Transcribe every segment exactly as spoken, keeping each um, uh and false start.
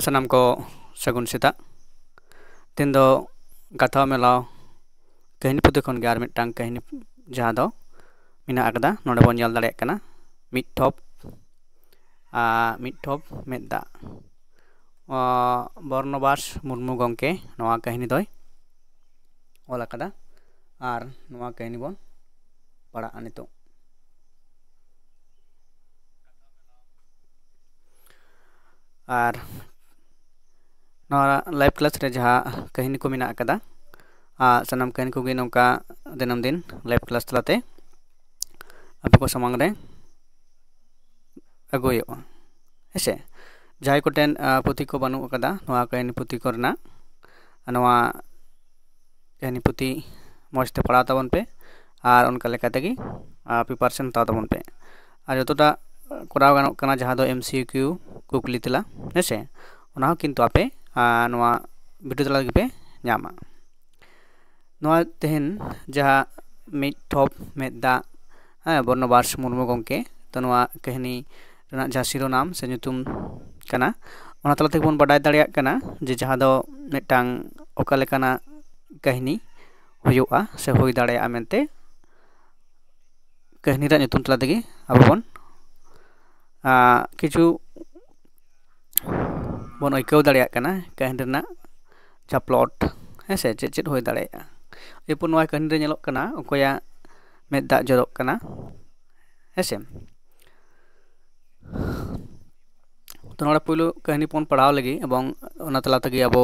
ᱥᱟᱱᱟᱢ ᱠᱚ ᱥᱟᱹᱜᱩᱱ ᱥᱮᱛᱟᱜ᱾ ᱛᱮᱦᱮᱧ ᱫᱚ ᱠᱟᱛᱷᱟ ᱢᱮᱞᱟᱣ ᱠᱟᱹᱦᱱᱤ ᱯᱩᱛᱷᱤ ᱠᱷᱚᱱ ᱜᱮ ᱟᱨ ᱢᱤᱫᱴᱟᱝ ᱠᱟᱹᱦᱱᱤ ᱡᱟᱦᱟᱸ ᱫᱚ ᱢᱮᱱᱟᱜ ᱟᱠᱟᱫᱟ, ᱱᱚᱰᱮ ᱵᱚᱱ ᱧᱮᱞ ᱫᱟᱲᱮᱭᱟᱜ ᱠᱟᱱᱟ ᱢᱤᱫ ᱴᱷᱚᱯ, ᱟᱨ ᱢᱤᱫ ᱴᱷᱚᱯ ᱢᱮᱫ ᱫᱟᱜ᱾ ᱟᱸ, ᱵᱚᱨᱱᱚᱵᱟᱥ ᱢᱩᱨᱢᱩ ᱜᱚᱢᱠᱮ ᱱᱚᱣᱟ ᱠᱟᱹᱦᱱᱤ ᱫᱚᱭ ᱚᱞ ᱟᱠᱟᱫᱟ, ᱟᱨ ᱱᱚᱣᱟ ᱠᱟᱹᱦᱱᱤ ᱵᱚᱱ ᱯᱟᱲᱦᱟᱜᱼᱟ ᱱᱤᱛᱚᱜ᱾ ᱟᱨ ᱱᱚᱣᱟ live class ᱨᱮ ᱡᱟᱦᱟᱸ ᱠᱟᱹᱦᱱᱤ ᱠᱚ ᱢᱮᱱᱟᱜ ᱟᱠᱟᱫᱟ, ᱟᱨ ᱥᱟᱱᱟᱢ ᱠᱟᱹᱦᱱᱤ ᱠᱚᱜᱮ ᱱᱚᱝᱠᱟ ᱫᱤᱱᱟᱹᱢ ᱫᱤᱱ live class ᱛᱟᱞᱟᱛᱮ ᱟᱯᱮ ᱠᱚ ᱥᱟᱢᱟᱝ ᱨᱮ ᱟᱹᱜᱩ ᱦᱩᱭᱩᱜᱼᱟ, ᱦᱮᱸᱥᱮ᱾ ᱡᱟᱦᱟᱸᱭ ᱠᱚᱴᱷᱮᱱ, ᱟᱸ, ᱯᱩᱛᱷᱤ ᱠᱚ ᱵᱟᱹᱱᱩᱜ ᱟᱠᱟᱫᱟ, ᱱᱚᱣᱟ ᱠᱟᱹᱦᱱᱤ ᱯᱩᱛᱷᱤ ᱠᱚᱨᱮᱱᱟᱜ, ᱱᱚᱣᱟ ᱠᱟᱹᱦᱱᱤ ᱯᱩᱛᱷᱤ ᱢᱚᱡᱽ ᱛᱮ ᱯᱟᱲᱦᱟᱣ ᱛᱟᱵᱚᱱ ᱯᱮ, ᱟᱨ ᱚᱱᱠᱟ ᱞᱮᱠᱟ ᱛᱮᱜᱮ, ᱟᱸ, preparation ᱦᱟᱛᱟᱣ ᱛᱟᱵᱚᱱ ᱯᱮ᱾ ᱟᱨ ᱡᱚᱛᱚᱴᱟ ᱠᱚᱨᱟᱣ ᱜᱟᱱᱚᱜ ᱠᱟᱱᱟ, ᱡᱟᱦᱟᱸ ᱫᱚ M C Q ᱠᱩᱠᱞᱤ ᱛᱮᱞᱟ, ᱦᱮᱸᱥᱮ, ᱚᱱᱟ ᱦᱚᱸ ᱠᱤᱱᱛᱩ ᱟᱯᱮ, ᱟᱸ, ᱱᱚᱣᱟ video ᱛᱟᱞᱟ ᱨᱮᱜᱮ ᱯᱮ ᱧᱟᱢᱟ᱾ ᱱᱚᱣᱟ ᱛᱮᱦᱮᱧ ᱡᱟᱦᱟᱸ ᱢᱤᱫ ᱴᱷᱚᱯ ᱢᱮᱫ ᱫᱟᱜ, ᱦᱮᱸ, ᱵᱚᱨᱱᱚᱵᱟᱥ ᱢᱩᱨᱢᱩ ᱜᱚᱢᱠᱮ, ᱛᱚ ᱱᱚᱣᱟ ᱠᱟᱹᱦᱱᱤ ᱨᱮᱱᱟᱜ ᱡᱟᱦᱟᱸ ᱥᱤᱨᱚᱱᱟᱢ ᱥᱮ ᱧᱩᱛᱩᱢ ᱠᱟᱱᱟ, ᱚᱱᱟ ᱛᱟᱞᱟ ᱛᱮᱜᱮ ᱵᱚᱱ ᱵᱟᱰᱟᱭ ᱫᱟᱲᱮᱭᱟᱜ ᱠᱟᱱᱟ ᱡᱮ ᱡᱟᱦᱟᱸ ᱫᱚ ᱢᱤᱫᱴᱟᱝ ᱚᱠᱟ ᱞᱮᱠᱟᱱᱟᱜ ᱠᱟᱹᱦᱱᱤ ᱦᱩᱭᱩᱜᱼᱟ ᱥᱮ ᱦᱩᱭ ᱫᱟᱲᱮᱭᱟᱜᱼᱟ ᱢᱮᱱᱛᱮ ᱠᱟᱹᱦᱱᱤ ᱨᱮᱭᱟᱜ ᱧᱩᱛᱩᱢ ᱛᱟᱞᱟ ᱛᱮᱜᱮ ᱟᱵᱚ ᱵᱚᱱ, ᱟᱸ, ᱠᱤᱪᱷᱩ ᱵᱚᱱ ᱟᱹᱭᱠᱟᱹᱣ ᱫᱟᱲᱮᱭᱟᱜ ᱠᱟᱱᱟ ᱠᱟᱹᱦᱱᱤ ᱨᱮᱱᱟᱜ ᱡᱟᱦᱟᱸ plot, ᱦᱮᱸ ᱥᱮ, ᱪᱮᱫ ᱪᱮᱫ ᱦᱩᱭ ᱫᱟᱲᱮᱭᱟᱜᱼᱟ᱾ ᱮᱨᱯᱚᱨ ᱱᱚᱣᱟ ᱠᱟᱹᱦᱱᱤ ᱨᱮ ᱧᱮᱞᱚᱜ ᱠᱟᱱᱟ ᱚᱠᱚᱭᱟᱜ ᱢᱮᱫ ᱫᱟᱜ ᱡᱚᱨᱚᱜ ᱠᱟᱱᱟ, ᱦᱮᱸ ᱥᱮ᱾ ᱛᱚ ᱱᱚᱰᱮ ᱯᱩᱭᱞᱩ ᱠᱟᱹᱦᱱᱤ ᱵᱚᱱ ᱯᱟᱲᱦᱟᱣ ᱞᱮᱜᱮ, ᱮᱵᱚᱝ ᱚᱱᱟ ᱛᱟᱞᱟ ᱛᱮᱜᱮ ᱟᱵᱚ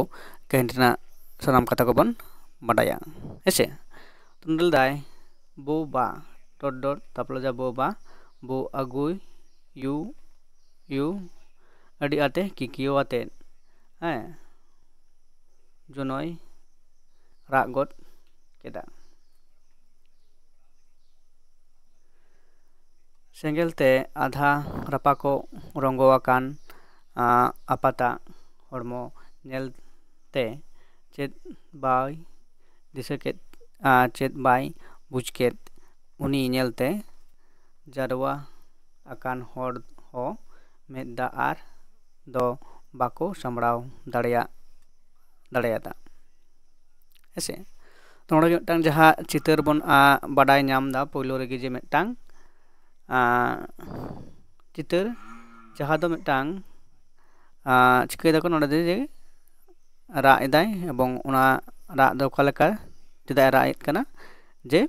ᱠᱟᱹᱦᱱᱤ ᱨᱮᱱᱟᱜ ᱥᱟᱱᱟᱢ ᱠᱟᱛᱷᱟ ᱠᱚᱵᱚᱱ ᱵᱟᱰᱟᱭᱟ, ᱦᱮᱸ ᱥᱮ᱾ ᱛᱚ ᱱᱚᱰᱮ ᱞᱟᱹᱭᱫᱟᱭ, ᱵᱳ ᱵᱟ, ᱰᱚᱴ ᱰᱚᱴ, ᱛᱟᱯᱞᱟᱡᱟ ᱵᱳ ᱵᱟ, ᱵᱳ ᱟᱹᱜᱩᱭ ᱭᱩ, ᱭᱩ, ᱟᱹᱰᱤ ᱟᱸᱴᱮ ᱠᱤᱠᱤᱭᱟᱹᱣ ᱟᱛᱮᱫ, ᱦᱮᱸ, ᱡᱚᱱᱚᱭ ᱨᱟᱜ ᱜᱚᱫ ᱠᱮᱫᱟ᱾ ᱥᱮᱸᱜᱮᱞ ᱛᱮ ᱟᱫᱷᱟ ᱨᱟᱯᱟᱠᱚᱜ ᱨᱚᱸᱜᱚ ᱟᱠᱟᱱ, ᱟᱸ, ᱟᱯᱟᱛᱟᱜ ᱦᱚᱲᱢᱚ ᱧᱮᱞ ᱛᱮ ᱪᱮᱫ ᱵᱟᱭ ᱫᱤᱥᱟᱹ ᱠᱮᱫ, ᱟᱸ, ᱪᱮᱫ ᱵᱟᱭ ᱵᱩᱡᱽ ᱠᱮᱫ, ᱩᱱᱤ ᱧᱮᱞᱛᱮ ᱡᱟᱨᱣᱟ ᱟᱠᱟᱱ ᱦᱚᱲ ᱦᱚᱸ ᱢᱮᱫ ᱫᱟᱜ ᱟᱨ ᱫᱚ ᱵᱟᱠᱚ ᱥᱟᱢᱵᱲᱟᱣ ᱫᱟᱲᱮᱭᱟᱜ ᱫᱟᱲᱮᱭᱟᱫᱟ᱾ ᱦᱮᱸᱥᱮ? ᱛᱚ ᱱᱚᱰᱮ ᱢᱤᱫᱴᱟᱝ ᱡᱟᱦᱟᱸ ᱪᱤᱛᱟᱹᱨ ᱵᱚᱱ ᱟ, ᱵᱟᱰᱟᱭ ᱧᱟᱢ ᱮᱫᱟ ᱯᱳᱭᱞᱳ ᱨᱮᱜᱮ, ᱡᱮ ᱢᱤᱫᱴᱟᱝ ᱟ, ᱪᱤᱛᱟᱹᱨ ᱡᱟᱦᱟᱸ ᱫᱚ ᱢᱤᱫᱴᱟᱝ ᱟ, ᱪᱤᱠᱟᱹᱭ ᱫᱟᱠᱚ ᱱᱚᱰᱮ ᱫᱚ, ᱡᱮ ᱨᱟᱜ ᱮᱫᱟᱭ, ᱮᱵᱚᱝ ᱚᱱᱟ ᱨᱟᱜ ᱫᱚ ᱚᱠᱟ ᱞᱮᱠᱟ, ᱪᱮᱫᱟᱜ ᱮ ᱨᱟᱜ ᱮᱫ ᱠᱟᱱᱟ, ᱡᱮ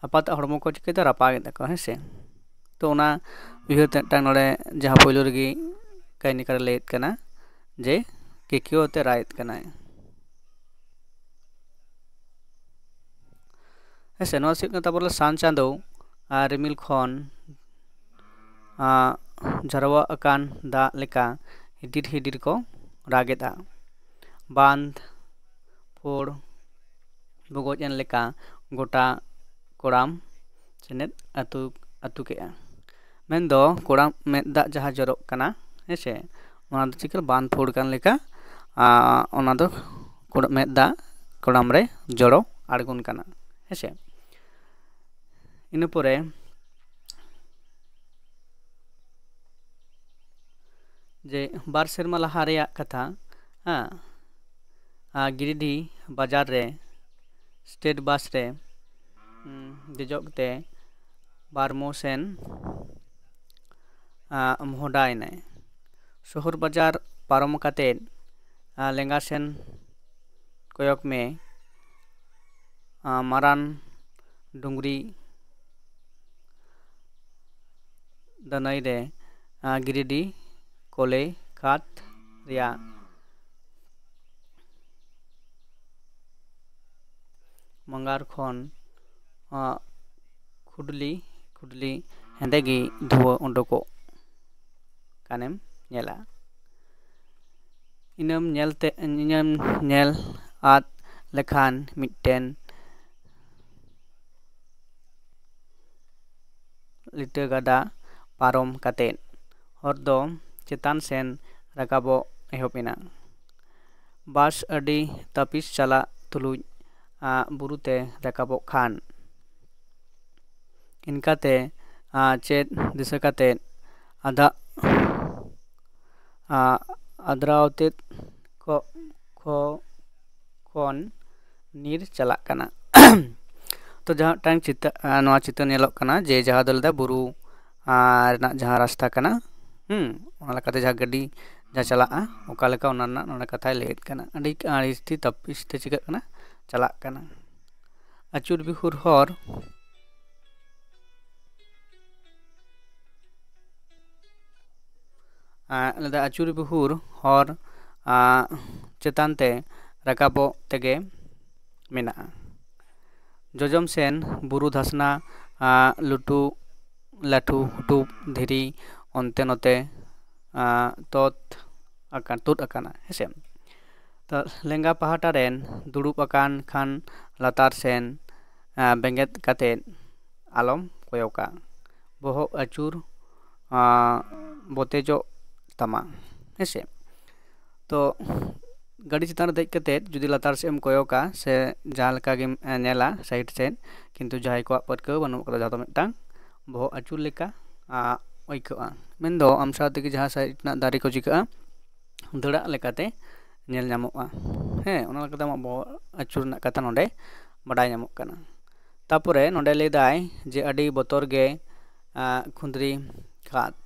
ᱟᱯᱟᱛᱟᱜ ᱦᱚᱲᱢᱚ ᱠᱚ ᱪᱤᱠᱟᱹᱭ ᱫᱟ, ᱨᱟᱯᱟᱜ ᱮᱫ ᱛᱟᱠᱚᱣᱟ, ᱦᱮᱸ ᱥᱮ? ᱛᱚ ᱚᱱᱟ ᱩᱭᱦᱟᱹᱨ ᱛᱮ ᱢᱤᱫᱴᱟᱝ ᱱᱚᱰᱮ ᱡᱟᱦᱟᱸ ᱯᱳᱭᱞᱳ ᱨᱮᱜᱮ ᱠᱟᱹᱦᱱᱤᱠᱟᱨᱮ ᱞᱟᱹᱭᱮᱫ ᱠᱟᱱᱟ ᱡᱮ ᱠᱤᱠᱤᱭᱟᱹ ᱟᱛᱮ ᱨᱟᱜ ᱮᱫ ᱠᱟᱱᱟᱭ᱾ ᱦᱮᱸ ᱥᱮ, ᱱᱚᱣᱟ ᱦᱩᱭᱩᱜ ᱠᱟᱱᱟ ᱛᱟᱯᱚᱨᱮ ᱥᱟᱱ ᱪᱟᱸᱫᱳ ᱟᱨ ᱨᱤᱢᱤᱞ ᱠᱷᱚᱱ ᱟᱸ, ᱡᱷᱟᱨᱣᱟ ᱟᱠᱟᱱ ᱫᱟᱜ ᱞᱮᱠᱟ ᱦᱤᱰᱤᱨ ᱦᱤᱰᱤᱨ ᱠᱚ ᱨᱟᱜ ᱮᱫᱟ᱾ ᱵᱟᱸᱫᱷ ᱯᱷᱳᱲ ᱵᱚᱜᱚᱡ ᱮᱱ ᱞᱮᱠᱟ ᱜᱚᱴᱟ ᱠᱚᱲᱟᱢ ᱥᱮᱱᱮᱫ ᱟᱹᱛᱩ ᱟᱹᱛᱩ ᱠᱮᱜᱼᱟ᱾ ᱢᱮᱱᱫᱚ ᱠᱚᱲᱟᱢ ᱢᱮᱫ ᱫᱟᱜ ᱡᱟᱦᱟᱸ ᱡᱚᱨᱚᱜ ᱠᱟᱱᱟ, ᱦᱮᱸ ᱥᱮ, ᱚᱱᱟ ᱫᱚ ᱪᱤᱠᱟᱹ ᱵᱟᱸᱫᱷ ᱯᱷᱳᱲ ᱠᱟᱱ ᱞᱮᱠᱟ, ᱟᱸ, ᱚᱱᱟ ᱫᱚ ᱠᱚᱲᱟ-, ᱢᱮᱫ ᱫᱟᱜ ᱠᱚᱲᱟᱢ ᱨᱮ ᱡᱚᱨᱚ ᱟᱬᱜᱚᱱ ᱠᱟᱱᱟ, ᱦᱮᱸ ᱥᱮ᱾ ᱤᱱᱟᱹ ᱯᱚᱨᱮ ᱡᱮ ᱵᱟᱨ ᱥᱮᱨᱢᱟ ᱞᱟᱦᱟ ᱨᱮᱭᱟᱜ ᱠᱟᱛᱷᱟ, ᱦᱮᱸ, ᱟᱨ ᱜᱤᱨᱤᱰᱤ ᱵᱟᱡᱟᱨ ᱨᱮ ᱥᱴᱮᱴ ᱵᱟᱥ ᱨᱮ, ᱩᱸ, ᱫᱮᱡᱚᱜ ᱛᱮ ᱵᱟᱨᱢᱳ ᱥᱮᱱ, ᱟᱸ, ᱢᱚᱦᱰᱟᱭᱮᱱᱟᱭ᱾ ᱥᱚᱦᱚᱨ ᱵᱟᱡᱟᱨ ᱯᱟᱨᱚᱢ ᱠᱟᱛᱮᱫ, ᱟᱸ, ᱞᱮᱸᱜᱟ ᱥᱮᱱ ᱠᱚᱭᱚᱜ ᱢᱮ, ᱟᱸ, ᱢᱟᱨᱟᱱ ᱰᱩᱝᱨᱤ ᱫᱟᱹᱱᱟᱹᱭ ᱨᱮ, ᱟᱸ, ᱜᱤᱨᱤᱰᱤ ᱠᱚᱞᱮ ᱠᱷᱟᱛ ᱨᱮᱭᱟᱜ ᱢᱟᱸᱜᱟᱨ ᱠᱷᱚᱱ, ᱟᱸ, ᱠᱷᱩᱰᱞᱤ ᱠᱷᱩᱰᱞᱤ ᱦᱮᱸᱫᱮ ᱜᱮ ᱫᱷᱩᱣᱟᱹ ᱩᱰᱩᱠᱚᱜ ᱠᱟᱱᱮᱢ ᱧᱮᱞᱟ᱾ ᱤᱱᱟᱹᱢ ᱧᱮᱞ ᱛᱮ, ᱤᱱᱟᱹᱢ ᱧᱮᱞ ᱟᱫ ᱞᱮᱠᱷᱟᱱ ᱢᱤᱫᱴᱮᱱ ᱞᱤᱴᱟᱹ ᱜᱟᱰᱟ ᱯᱟᱨᱚᱢ ᱠᱟᱛᱮᱫ ᱦᱚᱨ ᱫᱚ ᱪᱮᱛᱟᱱ ᱥᱮᱱ ᱨᱟᱠᱟᱵᱚᱜ ᱮᱦᱚᱵ ᱮᱱᱟ᱾ ᱵᱟᱥ ᱟᱹᱰᱤ ᱛᱟᱹᱯᱤᱥ ᱪᱟᱞᱟᱜ ᱛᱩᱞᱩᱡ, ᱟᱸ, ᱵᱩᱨᱩ ᱛᱮ ᱨᱟᱠᱟᱵᱚᱜ ᱠᱷᱟᱱ᱾ ᱤᱱᱠᱟᱛᱮ, ᱟᱸ, ᱪᱮᱫ ᱫᱤᱥᱟᱹ ᱠᱟᱛᱮᱫ ᱟᱫᱟᱜ ᱟᱫᱽᱨᱟᱣᱛᱮᱫ ᱠᱚ ᱠᱷᱚ ᱠᱷᱚᱱ ᱱᱤᱨ ᱪᱟᱞᱟᱜ ᱠᱟᱱᱟ᱾ ᱛᱚ ᱡᱟᱦᱟᱸ ᱢᱤᱫᱴᱟᱝ ᱪᱤᱛᱟᱹ ᱱᱚᱣᱟ ᱪᱤᱛᱟᱹᱨ ᱧᱮᱞᱚᱜ ᱠᱟᱱᱟ ᱡᱮ ᱡᱟᱦᱟᱸ ᱫᱚ ᱞᱮᱫᱟ ᱵᱩᱨᱩ ᱨᱮᱱᱟᱜ ᱡᱟᱦᱟᱸ ᱨᱟᱥᱛᱟ ᱠᱟᱱᱟ᱾ ᱦᱩᱸ, ᱚᱱᱟ ᱞᱮᱠᱟᱛᱮ ᱡᱟᱦᱟᱸ ᱜᱟᱹᱰᱤ ᱡᱟᱦᱟᱸ ᱪᱟᱞᱟᱜᱼᱟ, ᱚᱠᱟ ᱞᱮᱠᱟ ᱚᱱᱟ ᱨᱮᱱᱟᱜ ᱱᱚᱰᱮ ᱠᱟᱛᱷᱟᱭ ᱞᱟᱹᱭᱮᱫ ᱠᱟᱱᱟ᱾ ᱟᱹᱰᱤ ᱟᱹᱰᱤ ᱛᱟᱹᱯᱤᱥ ᱛᱮ ᱪᱤᱠᱟᱹᱜ ᱠᱟᱱᱟ, ᱪᱟᱞᱟᱜ ᱠᱟᱱᱟ᱾ ᱟᱹᱪᱩᱨ ᱵᱤᱦᱩᱨ ᱦᱚᱨ ᱞᱮᱫᱟ ᱟᱹᱪᱩᱨ ᱵᱤᱦᱩᱨ ᱦᱚᱨ ᱪᱮᱛᱟᱱ ᱛᱮ ᱨᱟᱠᱟᱵᱚᱜ ᱛᱮᱜᱮ ᱢᱮᱱᱟᱜᱼᱟ᱾ ᱡᱚᱡᱚᱢ ᱥᱮᱱ ᱵᱩᱨᱩ ᱫᱷᱟᱥᱱᱟ, ᱞᱩᱴᱩ ᱞᱟᱹᱴᱩ ᱦᱩᱴᱩᱵ ᱫᱷᱤᱨᱤ ᱚᱱᱛᱮ ᱱᱚᱛᱮ ᱛᱚᱛ ᱟᱠᱟᱱ ᱛᱩᱫ ᱟᱠᱟᱱᱟ ᱦᱮᱸᱥᱮ᱾ ᱛᱚ ᱞᱮᱸᱜᱟ ᱯᱟᱦᱴᱟ ᱨᱮᱱ ᱫᱩᱲᱩᱵ ᱟᱠᱟᱱ ᱠᱷᱟᱱ ᱞᱟᱛᱟᱨ ᱥᱮᱱ ᱵᱮᱸᱜᱮᱫ ᱠᱟᱛᱮᱫ ᱟᱞᱚᱢ ᱠᱚᱭᱚᱜᱟ, ᱵᱚᱦᱚᱜ ᱟᱹᱪᱩᱨ ᱵᱚᱛᱮᱡᱚᱜ ᱛᱟᱢᱟ ᱦᱮᱸᱥᱮ᱾ ᱛᱚ ᱜᱟᱹᱰᱤ ᱪᱮᱛᱟᱱ ᱨᱮ ᱫᱮᱡ ᱠᱟᱛᱮᱫ ᱡᱩᱫᱤ ᱞᱟᱛᱟᱨ ᱥᱮᱫ ᱮᱢ ᱠᱚᱭᱚᱜᱟ ᱥᱮ ᱡᱟᱦᱟᱸ ᱞᱮᱠᱟ ᱜᱮᱢ ᱧᱮᱞᱟ ᱥᱟᱭᱤᱰ ᱥᱮᱫ, ᱠᱤᱱᱛᱩ ᱡᱟᱦᱟᱸᱭ ᱠᱚᱣᱟᱜ ᱯᱟᱹᱨᱠᱟᱹᱣ ᱵᱟᱹᱱᱩᱜ ᱠᱟᱫᱟ ᱡᱟᱦᱟᱸ ᱫᱚ ᱢᱤᱫᱴᱟᱝ ᱵᱚᱦᱚᱜ ᱟᱹᱪᱩᱨ ᱞᱮᱠᱟ ᱟᱹᱭᱠᱟᱹᱜᱼᱟ᱾ ᱢᱮᱱᱫᱚ ᱟᱢ ᱥᱟᱶ ᱛᱮᱜᱮ ᱡᱟᱦᱟᱸ ᱥᱟᱭᱤᱰ ᱨᱮᱱᱟᱜ ᱫᱟᱨᱮ ᱠᱚ ᱪᱤᱠᱟᱹᱜᱼᱟ, ᱫᱟᱹᱲᱟᱜ ᱞᱮᱠᱟᱛᱮ ᱧᱮᱞ ᱧᱟᱢᱚᱜᱼᱟ᱾ ᱦᱮᱸ, ᱚᱱᱟ ᱞᱮᱠᱟᱛᱮ ᱟᱢᱟᱜ ᱵᱚᱦᱚᱜ ᱟᱹᱪᱩᱨ ᱨᱮᱱᱟᱜ ᱠᱟᱛᱷᱟ ᱱᱚᱰᱮ ᱵᱟᱰᱟᱭ ᱧᱟᱢᱚᱜ ᱠᱟᱱᱟ᱾ ᱛᱟᱯᱚᱨᱮ ᱱᱚᱰᱮ ᱞᱟᱹᱭᱫᱟᱭ ᱡᱮ ᱟᱹᱰᱤ ᱵᱚᱛᱚᱨ ᱜᱮ ᱠᱷᱩᱸᱫᱽᱨᱤ ᱠᱷᱟᱫᱽ᱾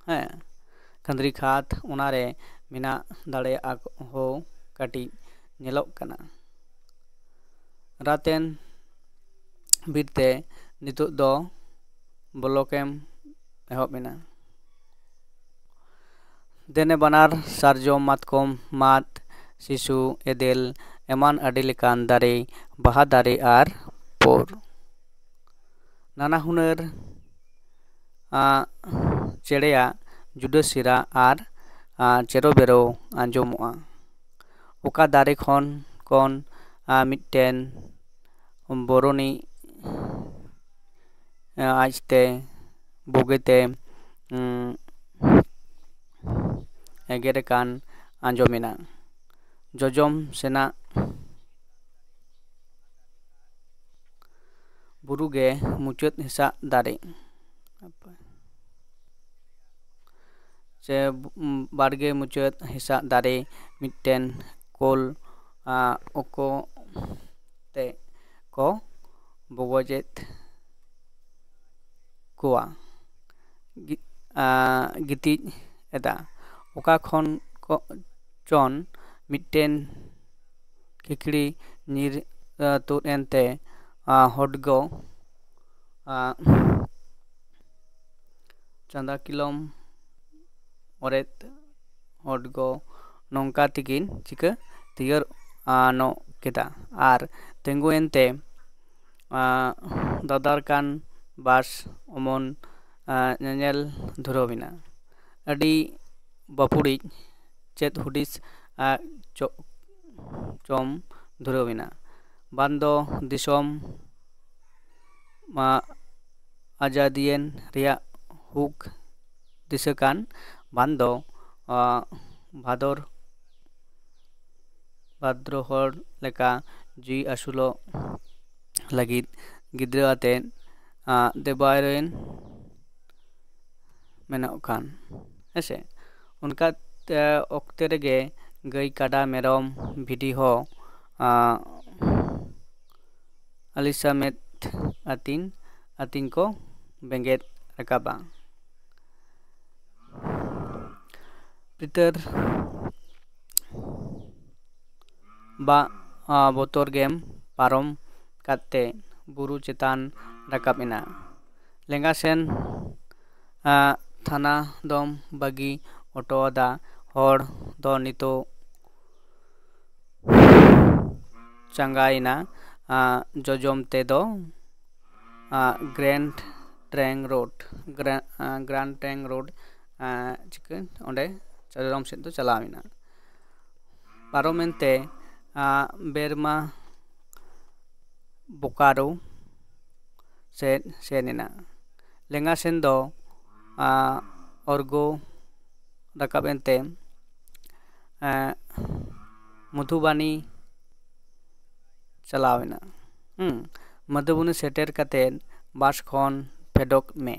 ᱦᱮᱸ, ᱠᱷᱟᱸᱫᱽᱨᱤ ᱠᱷᱟᱫᱽ ᱚᱱᱟᱨᱮ ᱢᱮᱱᱟᱜ ᱫᱟᱲᱮᱭᱟᱜᱼᱟ ᱦᱳ ᱠᱟᱹᱴᱤᱡ ᱧᱮᱞᱚᱜ ᱠᱟᱱᱟ᱾ ᱨᱟᱛᱮᱱ ᱵᱤᱨᱛᱮ ᱱᱤᱛᱚᱜ ᱫᱚ ᱵᱚᱞᱚᱠᱮᱢ ᱮᱦᱚᱵ ᱮᱱᱟ᱾ ᱫᱮᱱᱮ ᱵᱟᱱᱟᱨ ᱥᱟᱨᱡᱚᱢ, ᱢᱟᱛᱠᱚᱢ, ᱢᱟᱫ, ᱥᱤᱥᱩ, ᱮᱫᱮᱞ ᱮᱢᱟᱱ ᱟᱹᱰᱤ ᱞᱮᱠᱟᱱ ᱫᱟᱨᱮ, ᱵᱟᱦᱟ ᱫᱟᱨᱮ ᱟᱨ ᱯᱳᱨ᱾ ᱱᱟᱱᱟ ᱦᱩᱱᱟᱹᱨ ᱪᱮᱬᱮᱭᱟᱜ ᱡᱩᱰᱟᱹ ᱥᱮᱨᱟ ᱟᱨ ᱪᱮᱨᱚ ᱵᱮᱨᱚ ᱟᱸᱡᱚᱢᱚᱜᱼᱟ᱾ ᱚᱠᱟ ᱫᱟᱨᱮ ᱠᱷᱚᱱ ᱠᱷᱚᱱ ᱢᱤᱫᱴᱮᱱ ᱵᱚᱨᱚᱱᱤ ᱟᱡᱛᱮ ᱵᱩᱜᱤᱛᱮ ᱮᱜᱮᱨ ᱟᱠᱟᱱ ᱟᱸᱡᱚᱢᱮᱱᱟ᱾ ᱡᱚᱡᱚᱢ ᱥᱮᱱᱟᱜ ᱵᱩᱨᱩ ᱜᱮ ᱢᱩᱪᱟᱹᱫ ᱦᱮᱸᱥᱟᱜ ᱫᱟᱨᱮ᱾ ᱪᱮ ᱵᱟᱲᱜᱮ ᱢᱩᱪᱟᱹᱫ ᱦᱮᱸᱥᱟᱜ ᱫᱟᱨᱮ ᱢᱤᱫᱴᱮᱱ ᱠᱳᱞ ᱚᱠᱚ ᱛᱮ ᱠᱚ ᱵᱚᱜᱚᱡᱮᱫ ᱠᱚᱣᱟ, ᱜᱤᱛᱤᱡ ᱮᱫᱟ᱾ ᱚᱠᱟ ᱠᱷᱚᱱ ᱪᱚᱱ ᱢᱤᱫᱴᱮᱱ ᱠᱷᱤᱠᱲᱤ ᱧᱤᱨ ᱛᱩᱫ ᱮᱱᱛᱮ ᱦᱚᱰᱜᱚ ᱪᱟᱸᱫᱟ ᱠᱤᱞᱚᱢ ᱚᱨᱮᱫ ᱦᱚᱰᱜᱚ ᱱᱚᱝᱠᱟ ᱛᱮᱠᱤᱱ ᱪᱤᱠᱟᱹ ᱛᱤᱭᱟᱹᱨ ᱟᱱᱚᱜ ᱠᱮᱫᱟ ᱟᱨ ᱛᱤᱸᱜᱩ ᱮᱱᱛᱮ ᱫᱟᱫᱟᱨ ᱠᱟᱱ ᱵᱟᱥ ᱚᱢᱚᱱ ᱧᱮᱧᱮᱞ ᱫᱷᱩᱨᱟᱹᱣ ᱮᱱᱟ᱾ ᱟᱹᱰᱤ ᱵᱟᱹᱯᱩᱲᱤᱡ ᱪᱮᱫ ᱦᱩᱫᱤᱥ ᱪᱚᱢ ᱫᱷᱩᱨᱟᱹᱣ ᱮᱱᱟ᱾ ᱵᱟᱝ ᱫᱚ ᱫᱤᱥᱚᱢ ᱟᱡᱟᱫᱤᱭᱮᱱ ᱨᱮᱭᱟᱜ ᱦᱩᱠ ᱫᱤᱥᱟᱹ ᱠᱟᱱ, ᱵᱟᱝ ᱫᱚ ᱵᱷᱟᱫᱚᱨ ᱵᱷᱟᱫᱨᱚ ᱦᱚᱲ ᱞᱮᱠᱟ ᱡᱤᱣᱤ ᱟᱹᱥᱩᱞᱚᱜ ᱞᱟᱹᱜᱤᱫ ᱜᱤᱫᱽᱨᱟᱹ ᱟᱛᱮᱫ ᱫᱮᱵᱟᱭᱨᱮᱱ ᱢᱮᱱᱚᱜ ᱠᱟᱱ᱾ ᱦᱮᱸᱥᱮ, ᱚᱱᱠᱟ ᱚᱠᱛᱮ ᱨᱮᱜᱮ ᱜᱟᱹᱭ, ᱠᱟᱰᱟ, ᱢᱮᱨᱚᱢ, ᱵᱷᱤᱰᱤ ᱦᱚᱸ ᱟᱹᱞᱤᱥᱟ ᱢᱮᱫ ᱟᱹᱛᱤᱧ ᱟᱹᱛᱤᱧ ᱠᱚ ᱵᱮᱸᱜᱮᱫ ᱨᱟᱠᱟᱵᱟ᱾ ᱯᱤᱛᱟᱹᱨ ᱵᱟ ᱵᱚᱛᱚᱨ ᱜᱮᱢ ᱯᱟᱨᱚᱢ ᱠᱟᱛᱮ ᱵᱩᱨᱩ ᱪᱮᱛᱟᱱ ᱨᱟᱠᱟᱵ ᱮᱱᱟ᱾ ᱞᱮᱸᱜᱟ ᱥᱮᱱ ᱛᱷᱟᱱᱟ ᱫᱚᱢ ᱵᱟᱹᱜᱤ ᱚᱴᱚ ᱟᱫᱟ᱾ ᱦᱚᱲ ᱫᱚ ᱱᱤᱛᱚᱜ ᱪᱟᱸᱜᱟᱭᱮᱱᱟ᱾ ᱡᱚᱡᱚᱢ ᱛᱮᱫᱚ ᱜᱨᱮᱱᱰ ᱴᱨᱮᱝ ᱨᱳᱰ, ᱜᱨᱮᱱᱰ ᱴᱨᱮᱝ ᱨᱳᱰ ᱪᱤᱠᱟᱹ ᱚᱸᱰᱮ ᱡᱚᱡᱚᱢ ᱥᱮᱫ ᱫᱚ ᱪᱟᱞᱟᱣ ᱮᱱᱟ᱾ ᱯᱟᱨᱚᱢᱮᱱ ᱛᱮ ᱵᱮᱨᱢᱟ ᱵᱳᱠᱟᱨᱳ ᱥᱮᱫ ᱥᱮᱱ ᱮᱱᱟ᱾ ᱞᱮᱸᱜᱟ ᱥᱮᱱ ᱫᱚ ᱚᱨᱜᱳ ᱨᱟᱠᱟᱵ ᱮᱱᱛᱮ ᱢᱚᱫᱷᱩᱵᱟᱱᱤ ᱪᱟᱞᱟᱣ ᱮᱱᱟ᱾ ᱦᱩᱸ, ᱢᱚᱫᱷᱩᱵᱟᱱᱤ ᱥᱮᱴᱮᱨ ᱠᱟᱛᱮ ᱵᱟᱥ ᱠᱷᱚᱱ ᱯᱷᱮᱰᱚᱜ ᱢᱮ᱾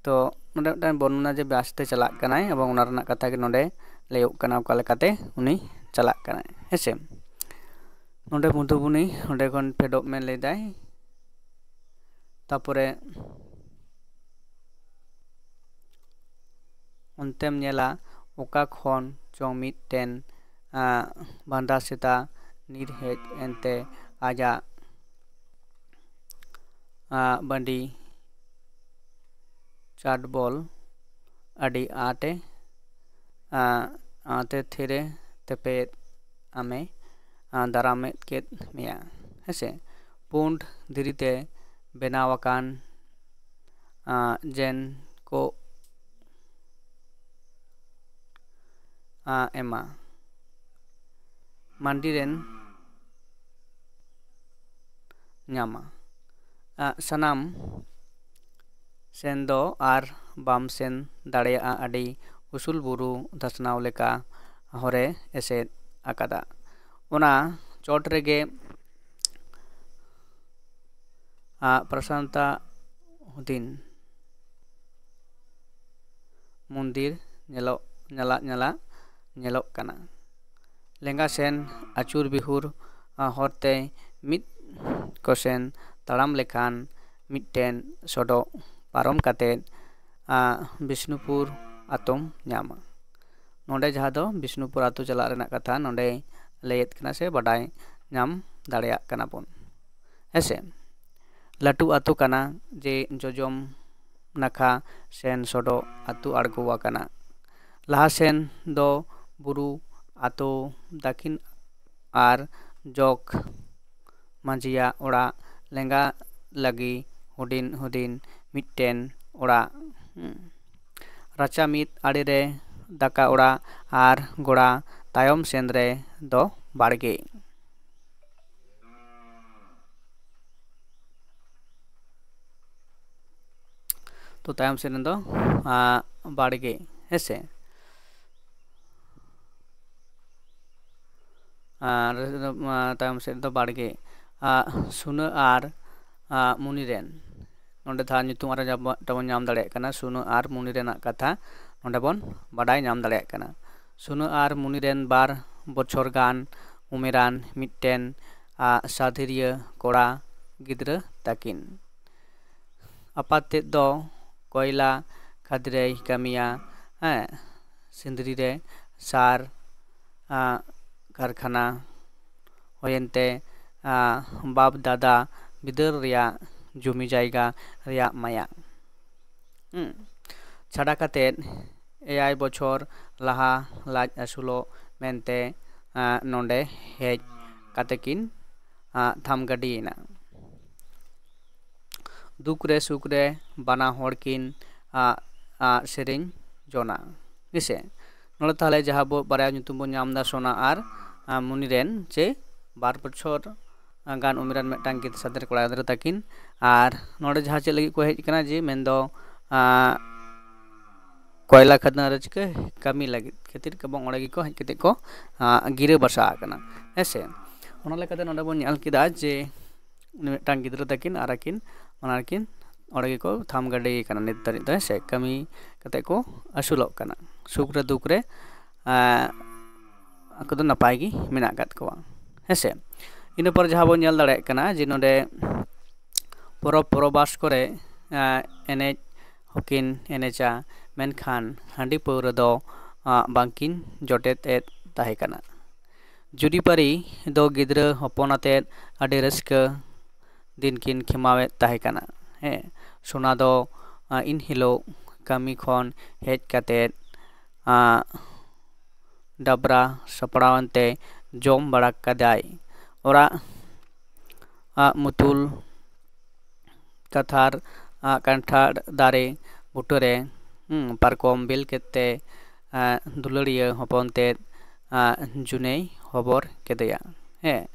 ᱛᱚ ᱱᱚᱰᱮ ᱢᱤᱫᱴᱟᱝ ᱵᱚᱨᱱᱚᱱᱟ ᱡᱮ ᱵᱟᱥ ᱛᱮ ᱪᱟᱞᱟᱜ ᱠᱟᱱᱟᱭ ᱮᱵᱚᱝ ᱚᱱᱟ ᱨᱮᱱᱟᱜ ᱠᱟᱛᱷᱟ ᱜᱮ ᱱᱚᱰᱮ ᱞᱟᱹᱭᱚᱜ ᱠᱟᱱᱟ, ᱚᱠᱟ ᱞᱮᱠᱟᱛᱮ ᱩᱱᱤ ᱪᱟᱞᱟᱜ ᱠᱟᱱᱟᱭ᱾ ᱦᱮᱸᱥᱮ, ᱱᱚᱰᱮ ᱢᱚᱫᱷᱩᱵᱚᱱᱤ, ᱚᱸᱰᱮ ᱠᱷᱚᱱ ᱯᱷᱮᱰᱚᱜ ᱢᱮ ᱞᱟᱹᱭᱫᱟᱭ᱾ ᱛᱟᱯᱚᱨᱮ ᱚᱱᱛᱮᱢ ᱧᱮᱞᱟ ᱚᱠᱟ ᱠᱷᱚᱱ ᱪᱚᱝ ᱢᱤᱫᱴᱮᱱ ᱵᱟᱸᱫᱟ ᱥᱮᱛᱟ ᱧᱤᱨ ᱦᱮᱡ ᱮᱱᱛᱮ ᱟᱡᱟᱜ ᱵᱟᱺᱰᱤ ᱪᱟᱰᱵᱚᱞ ᱟᱹᱰᱤ ᱟᱸᱴᱮ ᱟᱸᱴᱮ ᱛᱷᱤᱨᱮ ᱛᱮᱯᱮᱫ ᱟᱢᱮ ᱫᱟᱨᱟᱢᱮᱫ ᱠᱮᱫ ᱢᱮᱭᱟ᱾ ᱦᱮᱸᱥᱮ, ᱯᱩᱸᱰ ᱫᱷᱤᱨᱤᱛᱮ ᱵᱮᱱᱟᱣ ᱟᱠᱟᱱ ᱡᱮᱱ ᱠᱚ ᱮᱢᱟ ᱢᱟᱱᱰᱤ ᱨᱮᱱ ᱧᱟᱢᱟ᱾ ᱥᱟᱱᱟᱢ ᱥᱮᱱ ᱫᱚ ᱟᱨ ᱵᱟᱢ ᱥᱮᱱ ᱫᱟᱲᱮᱭᱟᱜᱼᱟ, ᱟᱹᱰᱤ ᱩᱥᱩᱞ ᱵᱩᱨᱩ ᱫᱷᱟᱥᱱᱟᱣ ᱞᱮᱠᱟ ᱦᱚᱨᱮ ᱮᱥᱮᱫ ᱟᱠᱟᱫᱟ᱾ ᱚᱱᱟ ᱪᱚᱴ ᱨᱮᱜᱮ ᱯᱨᱚᱥᱟᱱᱛᱟ ᱦᱩᱫᱤᱱ ᱢᱚᱱᱫᱤᱨ ᱧᱮᱞᱚᱜ ᱧᱟᱞᱟᱜ ᱧᱟᱞᱟᱜ ᱧᱮᱞᱚᱜ ᱠᱟᱱᱟ᱾ ᱞᱮᱸᱜᱟ ᱥᱮᱱ ᱟᱹᱪᱩᱨ ᱵᱤᱦᱩᱨ ᱦᱚᱨᱛᱮ ᱢᱤᱫ ᱠᱚᱥᱮᱱ ᱛᱟᱲᱟᱢ ᱞᱮᱠᱷᱟᱱ ᱢᱤᱫᱴᱮᱱ ᱥᱚᱰᱚᱜ ᱯᱟᱨᱚᱢ ᱠᱟᱛᱮᱫ ᱵᱤᱥᱱᱩᱯᱩᱨ ᱟᱛᱳᱢ ᱧᱟᱢᱟ᱾ ᱱᱚᱰᱮ ᱡᱟᱦᱟᱸ ᱫᱚ ᱵᱤᱥᱱᱩᱯᱩᱨ ᱟᱛᱳ ᱪᱟᱞᱟᱜ ᱨᱮᱱᱟᱜ ᱠᱟᱛᱷᱟ ᱱᱚᱰᱮ ᱞᱟᱹᱭᱮᱫ ᱠᱟᱱᱟ ᱥᱮ ᱵᱟᱰᱟᱭ ᱧᱟᱢ ᱫᱟᱲᱮᱭᱟᱜ ᱠᱟᱱᱟ ᱵᱚᱱ᱾ ᱦᱮᱸᱥᱮ, ᱞᱟᱹᱴᱩ ᱟᱛᱳ ᱠᱟᱱᱟ ᱡᱮ ᱡᱚᱡᱚᱢ ᱱᱟᱠᱷᱟ ᱥᱮᱱ ᱥᱚᱰᱚᱜ ᱟᱛᱳ ᱟᱬᱜᱚ ᱟᱠᱟᱱᱟ᱾ ᱞᱟᱦᱟ ᱥᱮᱱ ᱫᱚ ᱵᱩᱨᱩ ᱟᱛᱳ, ᱫᱟᱹᱠᱷᱤᱱ ᱟᱨ ᱡᱚᱜᱽ ᱢᱟᱹᱡᱷᱤᱭᱟᱜ ᱚᱲᱟᱜ ᱞᱮᱸᱜᱟ ᱞᱟᱹᱜᱤ ᱦᱩᱰᱤᱧ ᱦᱩᱰᱤᱧ ᱢᱤᱫᱴᱮᱱ ᱚᱲᱟᱜ᱾ ᱨᱟᱪᱟ ᱢᱤᱫ ᱟᱲᱮ ᱨᱮ ᱫᱟᱠᱟ ᱚᱲᱟᱜ ᱟᱨ ᱜᱚᱲᱟ ᱛᱟᱭᱚᱢ ᱥᱮᱱ ᱨᱮ ᱫᱚ ᱵᱟᱲᱜᱮ᱾ ᱛᱚ ᱛᱟᱭᱚᱢ ᱥᱮᱫ ᱨᱮᱫᱚ ᱵᱟᱲᱜᱮ, ᱦᱮᱸᱥᱮ᱾ ᱟᱨ ᱛᱟᱭᱚᱢ ᱥᱮᱫ ᱨᱮᱫᱚ ᱵᱟᱲᱜᱮ᱾ ᱥᱩᱱᱟᱹ ᱟᱨ ᱢᱩᱱᱤ ᱨᱮᱱ ᱱᱚᱰᱮ ᱫᱷᱟᱨ ᱧᱩᱛᱩᱢ ᱟᱨ ᱡᱟᱵᱚ-, ᱛᱟᱵᱚᱱ ᱧᱟᱢ ᱫᱟᱲᱮᱭᱟᱜ ᱠᱟᱱᱟ, ᱥᱩᱱᱟᱹ ᱟᱨ ᱢᱩᱱᱤ ᱨᱮᱱᱟᱜ ᱠᱟᱛᱷᱟ ᱱᱚᱰᱮ ᱵᱚᱱ ᱵᱟᱰᱟᱭ ᱧᱟᱢ ᱫᱟᱲᱮᱭᱟᱜ ᱠᱟᱱᱟ᱾ ᱥᱩᱱᱟᱹ ᱟᱨ ᱢᱩᱱᱤ ᱨᱮᱱ ᱵᱟᱨ ᱵᱚᱪᱷᱚᱨ ᱜᱟᱱ ᱩᱢᱮᱨᱟᱱ ᱢᱤᱫᱴᱮᱱ, ᱟ, ᱥᱟᱫᱷᱤᱨᱤᱭᱟᱹ ᱠᱚᱲᱟ ᱜᱤᱫᱽᱨᱟᱹ ᱛᱟᱹᱠᱤᱱ᱾ ᱟᱯᱟᱛ ᱛᱮᱫ ᱫᱚ ᱠᱚᱭᱞᱟ ᱠᱷᱟᱫᱽᱨᱮᱭ ᱠᱟᱹᱢᱤᱭᱟ, ᱦᱮᱸ, ᱥᱤᱸᱫᱽᱨᱤ ᱨᱮ ᱥᱟᱨ, ᱟ, ᱠᱟᱨᱠᱷᱟᱱᱟ ᱦᱩᱭᱮᱱ ᱛᱮ, ᱟ, ᱵᱟᱯ ᱫᱟᱫᱟ ᱵᱤᱫᱟᱹᱞ ᱨᱮᱭᱟᱜ ᱡᱩᱢᱤ ᱡᱟᱭᱜᱟ ᱨᱮᱭᱟᱜ ᱢᱟᱭᱟ᱾ ᱦᱩᱸ᱾ ᱪᱷᱟᱰᱟ ᱠᱟᱛᱮᱫ ᱮᱭᱟᱭ ᱵᱚᱪᱷᱚᱨ ᱞᱟᱦᱟ ᱞᱟᱡ ᱟᱹᱥᱩᱞᱚᱜ ᱢᱮᱱᱛᱮ, ᱟ, ᱱᱚᱰᱮ ᱦᱮᱡ ᱠᱟᱛᱮ ᱠᱤᱱ, ᱟ, ᱛᱷᱟᱢ ᱜᱟᱹᱰᱤᱭᱮᱱᱟ᱾ ᱫᱩᱠ ᱨᱮ ᱥᱩᱠ ᱨᱮ ᱵᱟᱱᱟ ᱦᱚᱲ ᱠᱤᱱ, ᱟ, ᱟ, ᱥᱮᱨᱮᱧ ᱡᱚᱱᱟ᱾ ᱦᱮᱸᱥᱮ? ᱱᱚᱰᱮ ᱛᱟᱦᱚᱞᱮ ᱡᱟᱦᱟᱸ ᱵᱚ ᱵᱟᱨᱭᱟ ᱧᱩᱛᱩᱢ ᱵᱚᱱ ᱧᱟᱢ ᱮᱫᱟ, ᱥᱳᱱᱟ ᱟᱨ, ᱟ, ᱢᱩᱱᱤ ᱨᱮᱱ, ᱪᱮ ᱵᱟᱨ ᱵᱚᱪᱷᱚᱨ ᱜᱟᱱ ᱩᱢᱮᱨᱟᱱ ᱢᱤᱫᱴᱟᱝ ᱜᱤᱫᱽᱨᱟᱹ ᱥᱟᱫᱷᱮᱨ ᱠᱚᱲᱟ ᱜᱤᱫᱽᱨᱟᱹ ᱛᱟᱹᱠᱤᱱ᱾ ᱟᱨ ᱱᱚᱰᱮ ᱡᱟᱦᱟᱸ ᱪᱮᱫ ᱞᱟᱹᱜᱤᱫ ᱠᱚ ᱦᱮᱡ ᱠᱟᱱᱟ, ᱡᱮ ᱢᱮᱱᱫᱚ, ᱟ, ᱠᱚᱭᱞᱟ ᱠᱷᱟᱫᱟᱱ ᱨᱮ ᱪᱤᱠᱟᱹ ᱠᱟᱹᱢᱤ ᱞᱟᱹᱜᱤᱫ ᱠᱷᱟᱹᱛᱤᱨ ᱮᱵᱚᱝ ᱚᱸᱰᱮ ᱜᱮᱠᱚ ᱦᱮᱡ ᱠᱟᱛᱮ ᱠᱚ, ᱟ, ᱜᱤᱨᱟᱹ ᱵᱟᱥᱟ ᱟᱠᱟᱱᱟ, ᱦᱮᱸ ᱥᱮ᱾ ᱚᱱᱟ ᱞᱮᱠᱟᱛᱮ ᱱᱚᱰᱮ ᱵᱚᱱ ᱧᱮᱞ ᱠᱮᱫᱟ ᱡᱮ ᱩᱱᱤ ᱢᱤᱫᱴᱟᱝ ᱜᱤᱫᱽᱨᱟᱹ ᱛᱟᱹᱠᱤᱱ ᱟᱨ ᱟᱹᱠᱤᱱ ᱚᱱᱟ ᱨᱮᱠᱤᱱ ᱚᱸᱰᱮ ᱜᱮᱠᱚ ᱛᱷᱟᱢ ᱜᱟᱹᱰᱤ ᱠᱟᱱᱟ ᱱᱤᱛ ᱫᱷᱟᱹᱨᱤᱡ ᱫᱚ, ᱦᱮᱸ ᱥᱮ᱾ ᱠᱟᱹᱢᱤ ᱠᱟᱛᱮ ᱠᱚ ᱟᱹᱥᱩᱞᱚᱜ ᱠᱟᱱᱟ, ᱥᱩᱠ ᱨᱮ ᱫᱩᱠ ᱨᱮ, ᱟ, ᱟᱠᱚ ᱫᱚ ᱱᱟᱯᱟᱭ ᱜᱮ ᱢᱮᱱᱟᱜ ᱟᱠᱟᱫ ᱠᱚᱣᱟ, ᱦᱮᱸ ᱥᱮ᱾ ᱤᱱᱟᱹ ᱯᱚᱨ ᱡᱟᱦᱟᱸ ᱵᱚᱱ ᱧᱮᱞ ᱫᱟᱲᱮᱭᱟᱜ ᱠᱟᱱᱟ ᱡᱮ ᱱᱚᱰᱮ ᱯᱚᱨᱚᱵᱽ ᱯᱚᱨᱚᱵᱟᱥ ᱠᱚᱨᱮ, ᱟ, ᱮᱱᱮᱡ ᱦᱚᱸᱠᱤᱱ ᱮᱱᱮᱡᱟ, ᱢᱮᱱᱠᱷᱟᱱ ᱦᱟᱺᱰᱤ ᱯᱟᱹᱣᱨᱟᱹ ᱫᱚ, ᱟ, ᱵᱟᱝᱠᱤᱱ ᱡᱚᱴᱮᱫ ᱮᱫ ᱛᱟᱦᱮᱸ ᱠᱟᱱᱟ᱾ ᱡᱩᱨᱤᱯᱟᱹᱨᱤ ᱫᱚ ᱜᱤᱫᱽᱨᱟᱹ ᱦᱚᱯᱚᱱ ᱟᱛᱮᱫ ᱟᱹᱰᱤ ᱨᱟᱹᱥᱠᱟᱹ ᱫᱤᱱ ᱠᱤᱱ ᱠᱷᱮᱢᱟᱣᱮᱫ ᱛᱟᱦᱮᱸ ᱠᱟᱱᱟ᱾ ᱦᱮᱸ, ᱥᱳᱱᱟ ᱫᱚ, ᱟ, ᱤᱱ ᱦᱤᱞᱳᱜ ᱠᱟᱹᱢᱤ ᱠᱷᱚᱱ ᱦᱮᱡ ᱠᱟᱛᱮᱫ, ᱟ, ᱰᱟᱵᱽᱨᱟ ᱥᱟᱯᱲᱟᱣ ᱮᱱᱛᱮ ᱡᱚᱢ ᱵᱟᱲᱟ ᱠᱟᱫᱟᱭ᱾ ᱚᱲᱟᱜ, ᱟ, ᱢᱩᱛᱩᱞ ᱠᱟᱛᱷᱟᱨ, ᱟ, ᱠᱟᱱᱴᱷᱟᱲ ᱫᱟᱨᱮ ᱵᱩᱴᱟᱹᱨᱮ, ᱦᱩᱸ, ᱯᱟᱨᱠᱚᱢ ᱵᱤᱞ ᱠᱮᱫ ᱛᱮ, ᱟ, ᱫᱩᱞᱟᱹᱲᱤᱭᱟᱹ ᱦᱚᱯᱚᱱ ᱛᱮᱫ, ᱟ, ᱡᱩᱱᱮᱭ ᱦᱚᱵᱚᱨ ᱠᱮᱫᱮᱭᱟ᱾ ᱦᱮᱸ,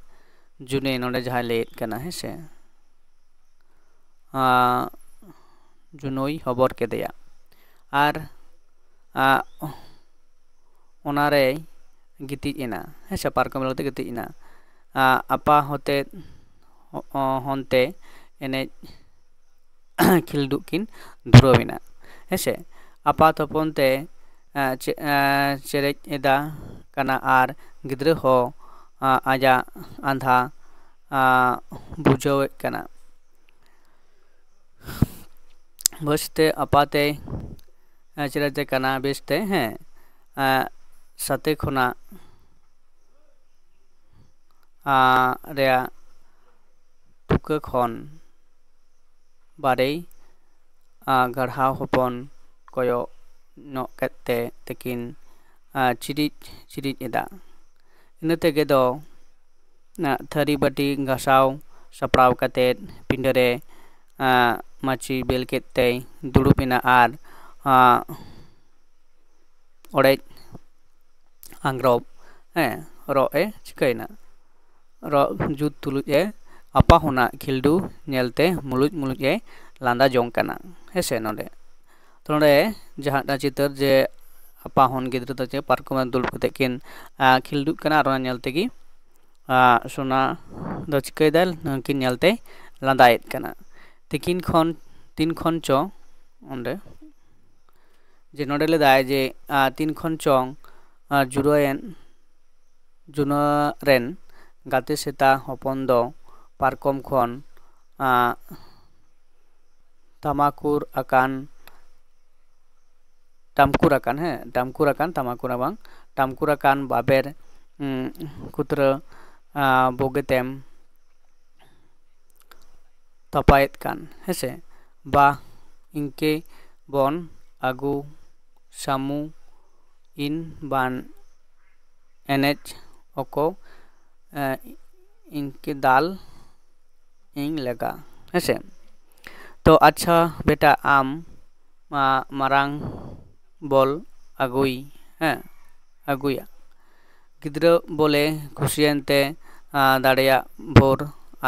ᱡᱩᱱᱮ ᱱᱚᱰᱮ ᱡᱟᱦᱟᱸᱭ ᱞᱟᱹᱭᱮᱫ ᱠᱟᱱᱟ, ᱦᱮᱸ ᱥᱮ, ᱟ, ᱡᱩᱱᱩᱭ ᱦᱚᱵᱚᱨ ᱠᱮᱫᱮᱭᱟ᱾ ᱟᱨ, ᱟ, ᱚᱱᱟᱨᱮᱭ ᱜᱤᱛᱤᱡ ᱮᱱᱟ, ᱦᱮᱸ ᱥᱮ, ᱯᱟᱨᱠᱚᱢ ᱨᱮ ᱜᱤᱛᱤᱡ ᱮᱱᱟ᱾ ᱟ, ᱟᱯᱟ ᱦᱚᱛᱮᱫ, ᱦᱚ-, ᱦᱚᱱᱛᱮ ᱮᱱᱮᱡ ᱠᱷᱤᱞᱰᱩᱜ ᱠᱤᱱ ᱫᱷᱩᱨᱟᱹᱣ ᱮᱱᱟ᱾ ᱦᱮᱸᱥᱮ, ᱟᱯᱟᱛ ᱦᱚᱯᱚᱱ ᱛᱮ ᱮᱸ, ᱪᱮ-, ᱮᱸ, ᱪᱮᱨᱮᱡ ᱮᱫᱟ ᱠᱟᱱᱟ ᱟᱨ ᱜᱤᱫᱽᱨᱟᱹ ᱦᱚᱸ, ᱟᱸ, ᱟᱡᱟᱜ ᱟᱸᱫᱷᱟ, ᱟᱸ, ᱵᱩᱡᱷᱟᱹᱣᱮᱫ ᱠᱟᱱᱟ᱾ ᱵᱮᱥᱛᱮ ᱟᱯᱟᱛᱮ, ᱮᱸ, ᱪᱮᱨᱮᱡ ᱮᱫ ᱠᱟᱱᱟ, ᱵᱮᱥᱛᱮ, ᱦᱮᱸ, ᱮᱸ, ᱥᱟᱛᱮ ᱠᱷᱚᱱᱟᱜ, ᱟᱸ, ᱨᱮᱭᱟᱜ ᱛᱩᱠᱟᱹ ᱠᱷᱚᱱ ᱵᱟᱨᱮᱭ, ᱟᱸ, ᱜᱟᱲᱦᱟᱣ ᱦᱚᱯᱚᱱ ᱠᱚᱭᱚᱜ ᱧᱚᱜ ᱠᱮᱫ ᱛᱮ ᱛᱤᱠᱤᱱ, ᱟᱸ, ᱪᱤᱨᱤᱡ ᱪᱤᱨᱤᱡ ᱮᱫᱟ᱾ ᱤᱱᱟᱹ ᱛᱮᱜᱮ ᱫᱚ, ᱟᱸ, ᱛᱷᱟᱹᱨᱤ ᱵᱟᱹᱴᱤ ᱜᱷᱟᱥᱟᱣ ᱥᱟᱯᱲᱟᱣ ᱠᱟᱛᱮᱫ ᱯᱤᱸᱰᱟᱹ ᱨᱮ, ᱟᱸ, ᱢᱟᱹᱪᱤ ᱵᱮᱞ ᱠᱮᱫ ᱛᱮᱭ ᱫᱩᱲᱩᱵ ᱮᱱᱟ ᱟᱨ, ᱟᱸ, ᱚᱲᱮᱡ ᱟᱝᱜᱽᱨᱚᱵ, ᱦᱮᱸ, ᱨᱚᱜ ᱮ ᱪᱤᱠᱟᱹᱭᱮᱱᱟ? ᱨᱚᱜ ᱡᱩᱛ ᱛᱩᱞᱩᱡ ᱮ ᱟᱯᱟ ᱦᱚᱱᱟᱜ ᱠᱷᱤᱞᱰᱩ ᱧᱮᱞᱛᱮ ᱢᱩᱞᱩᱡ ᱢᱩᱞᱩᱡ ᱮ ᱞᱟᱸᱫᱟ ᱡᱚᱝ ᱠᱟᱱᱟ᱾ ᱦᱮᱸ ᱥᱮ, ᱱᱚᱰᱮ, ᱛᱚ ᱱᱚᱰᱮ ᱡᱟᱦᱟᱸᱴᱟᱜ ᱪᱤᱛᱟᱹᱨ ᱡᱮ ᱟᱯᱟ ᱦᱚᱱ ᱜᱤᱫᱽᱨᱟᱹ ᱫᱚ ᱪᱮ ᱯᱟᱨᱠᱚᱢ ᱨᱮ ᱫᱩᱲᱩᱵ ᱠᱟᱛᱮ ᱠᱤᱱ, ᱟᱸ, ᱠᱷᱤᱞᱰᱩᱜ ᱠᱟᱱᱟ, ᱟᱨ ᱚᱱᱟ ᱧᱮᱞ ᱛᱮᱜᱮ, ᱟᱸ, ᱥᱳᱱᱟ ᱫᱚ ᱪᱤᱠᱟᱹᱭᱮᱫᱟᱭ? ᱱᱩᱠᱤᱱ ᱧᱮᱞᱛᱮ ᱞᱟᱸᱫᱟᱭᱮᱫ ᱠᱟᱱᱟ᱾ ᱛᱤᱠᱤᱱ ᱠᱷᱚᱱ, ᱛᱤᱱ ᱠᱷᱚᱱ ᱪᱚ ᱚᱸᱰᱮ, ᱡᱮ ᱱᱚᱰᱮ ᱞᱟᱹᱭᱫᱟᱭ ᱡᱮ, ᱟᱸ, ᱛᱤᱱ ᱠᱷᱚᱱ ᱪᱚᱝ, ᱟᱸ, ᱡᱩᱨᱟᱹᱭᱮᱱ, ᱡᱩᱱᱟᱹ ᱨᱮᱱ ᱜᱟᱛᱮ ᱥᱮᱛᱟ ᱦᱚᱯᱚᱱ ᱫᱚ ᱯᱟᱨᱠᱚᱢ ᱠᱷᱚᱱ, ᱟᱸ, ᱛᱟᱢᱟᱠᱩᱨ ᱟᱠᱟᱱ, ᱴᱟᱢᱠᱩᱨ ᱟᱠᱟᱱ, ᱦᱮᱸ, ᱴᱟᱢᱠᱩᱨ ᱟᱠᱟᱱ, ᱛᱟᱢᱟᱠᱩᱨ ᱵᱟᱝ, ᱴᱟᱢᱠᱩᱨ ᱟᱠᱟᱱ ᱵᱟᱵᱮᱨ, ᱩᱸ, ᱠᱩᱛᱨᱟᱹ, ᱟᱸ, ᱵᱳᱜᱮᱛᱮᱢ ᱛᱟᱯᱟᱭᱮᱫ ᱠᱟᱱ, ᱦᱮᱸᱥᱮ? ᱵᱟ, ᱤᱱᱠᱮ ᱵᱚᱱ ᱟᱹᱜᱩ ᱥᱟᱢᱩ ᱤᱱ ᱵᱟᱱ ᱮᱱᱮᱡ ᱚᱠᱚ, ᱮᱸ, ᱤᱱᱠᱮ ᱫᱟᱞ ᱤᱧ ᱞᱮᱠᱟ, ᱦᱮᱸᱥᱮ? ᱛᱚ ᱟᱪᱪᱷᱟ ᱵᱮᱴᱟ, ᱟᱢ ᱢᱟ ᱢᱟᱨᱟᱝ ᱵᱚᱞ ᱟᱹᱜᱩᱭ, ᱦᱮᱸ, ᱟᱹᱜᱩᱭᱟ᱾ ᱜᱤᱫᱽᱨᱟᱹ ᱵᱚᱞᱮ ᱠᱩᱥᱤᱭᱮᱱ ᱛᱮ, ᱟᱸ, ᱫᱟᱲᱮᱭᱟᱜ ᱵᱷᱳᱨ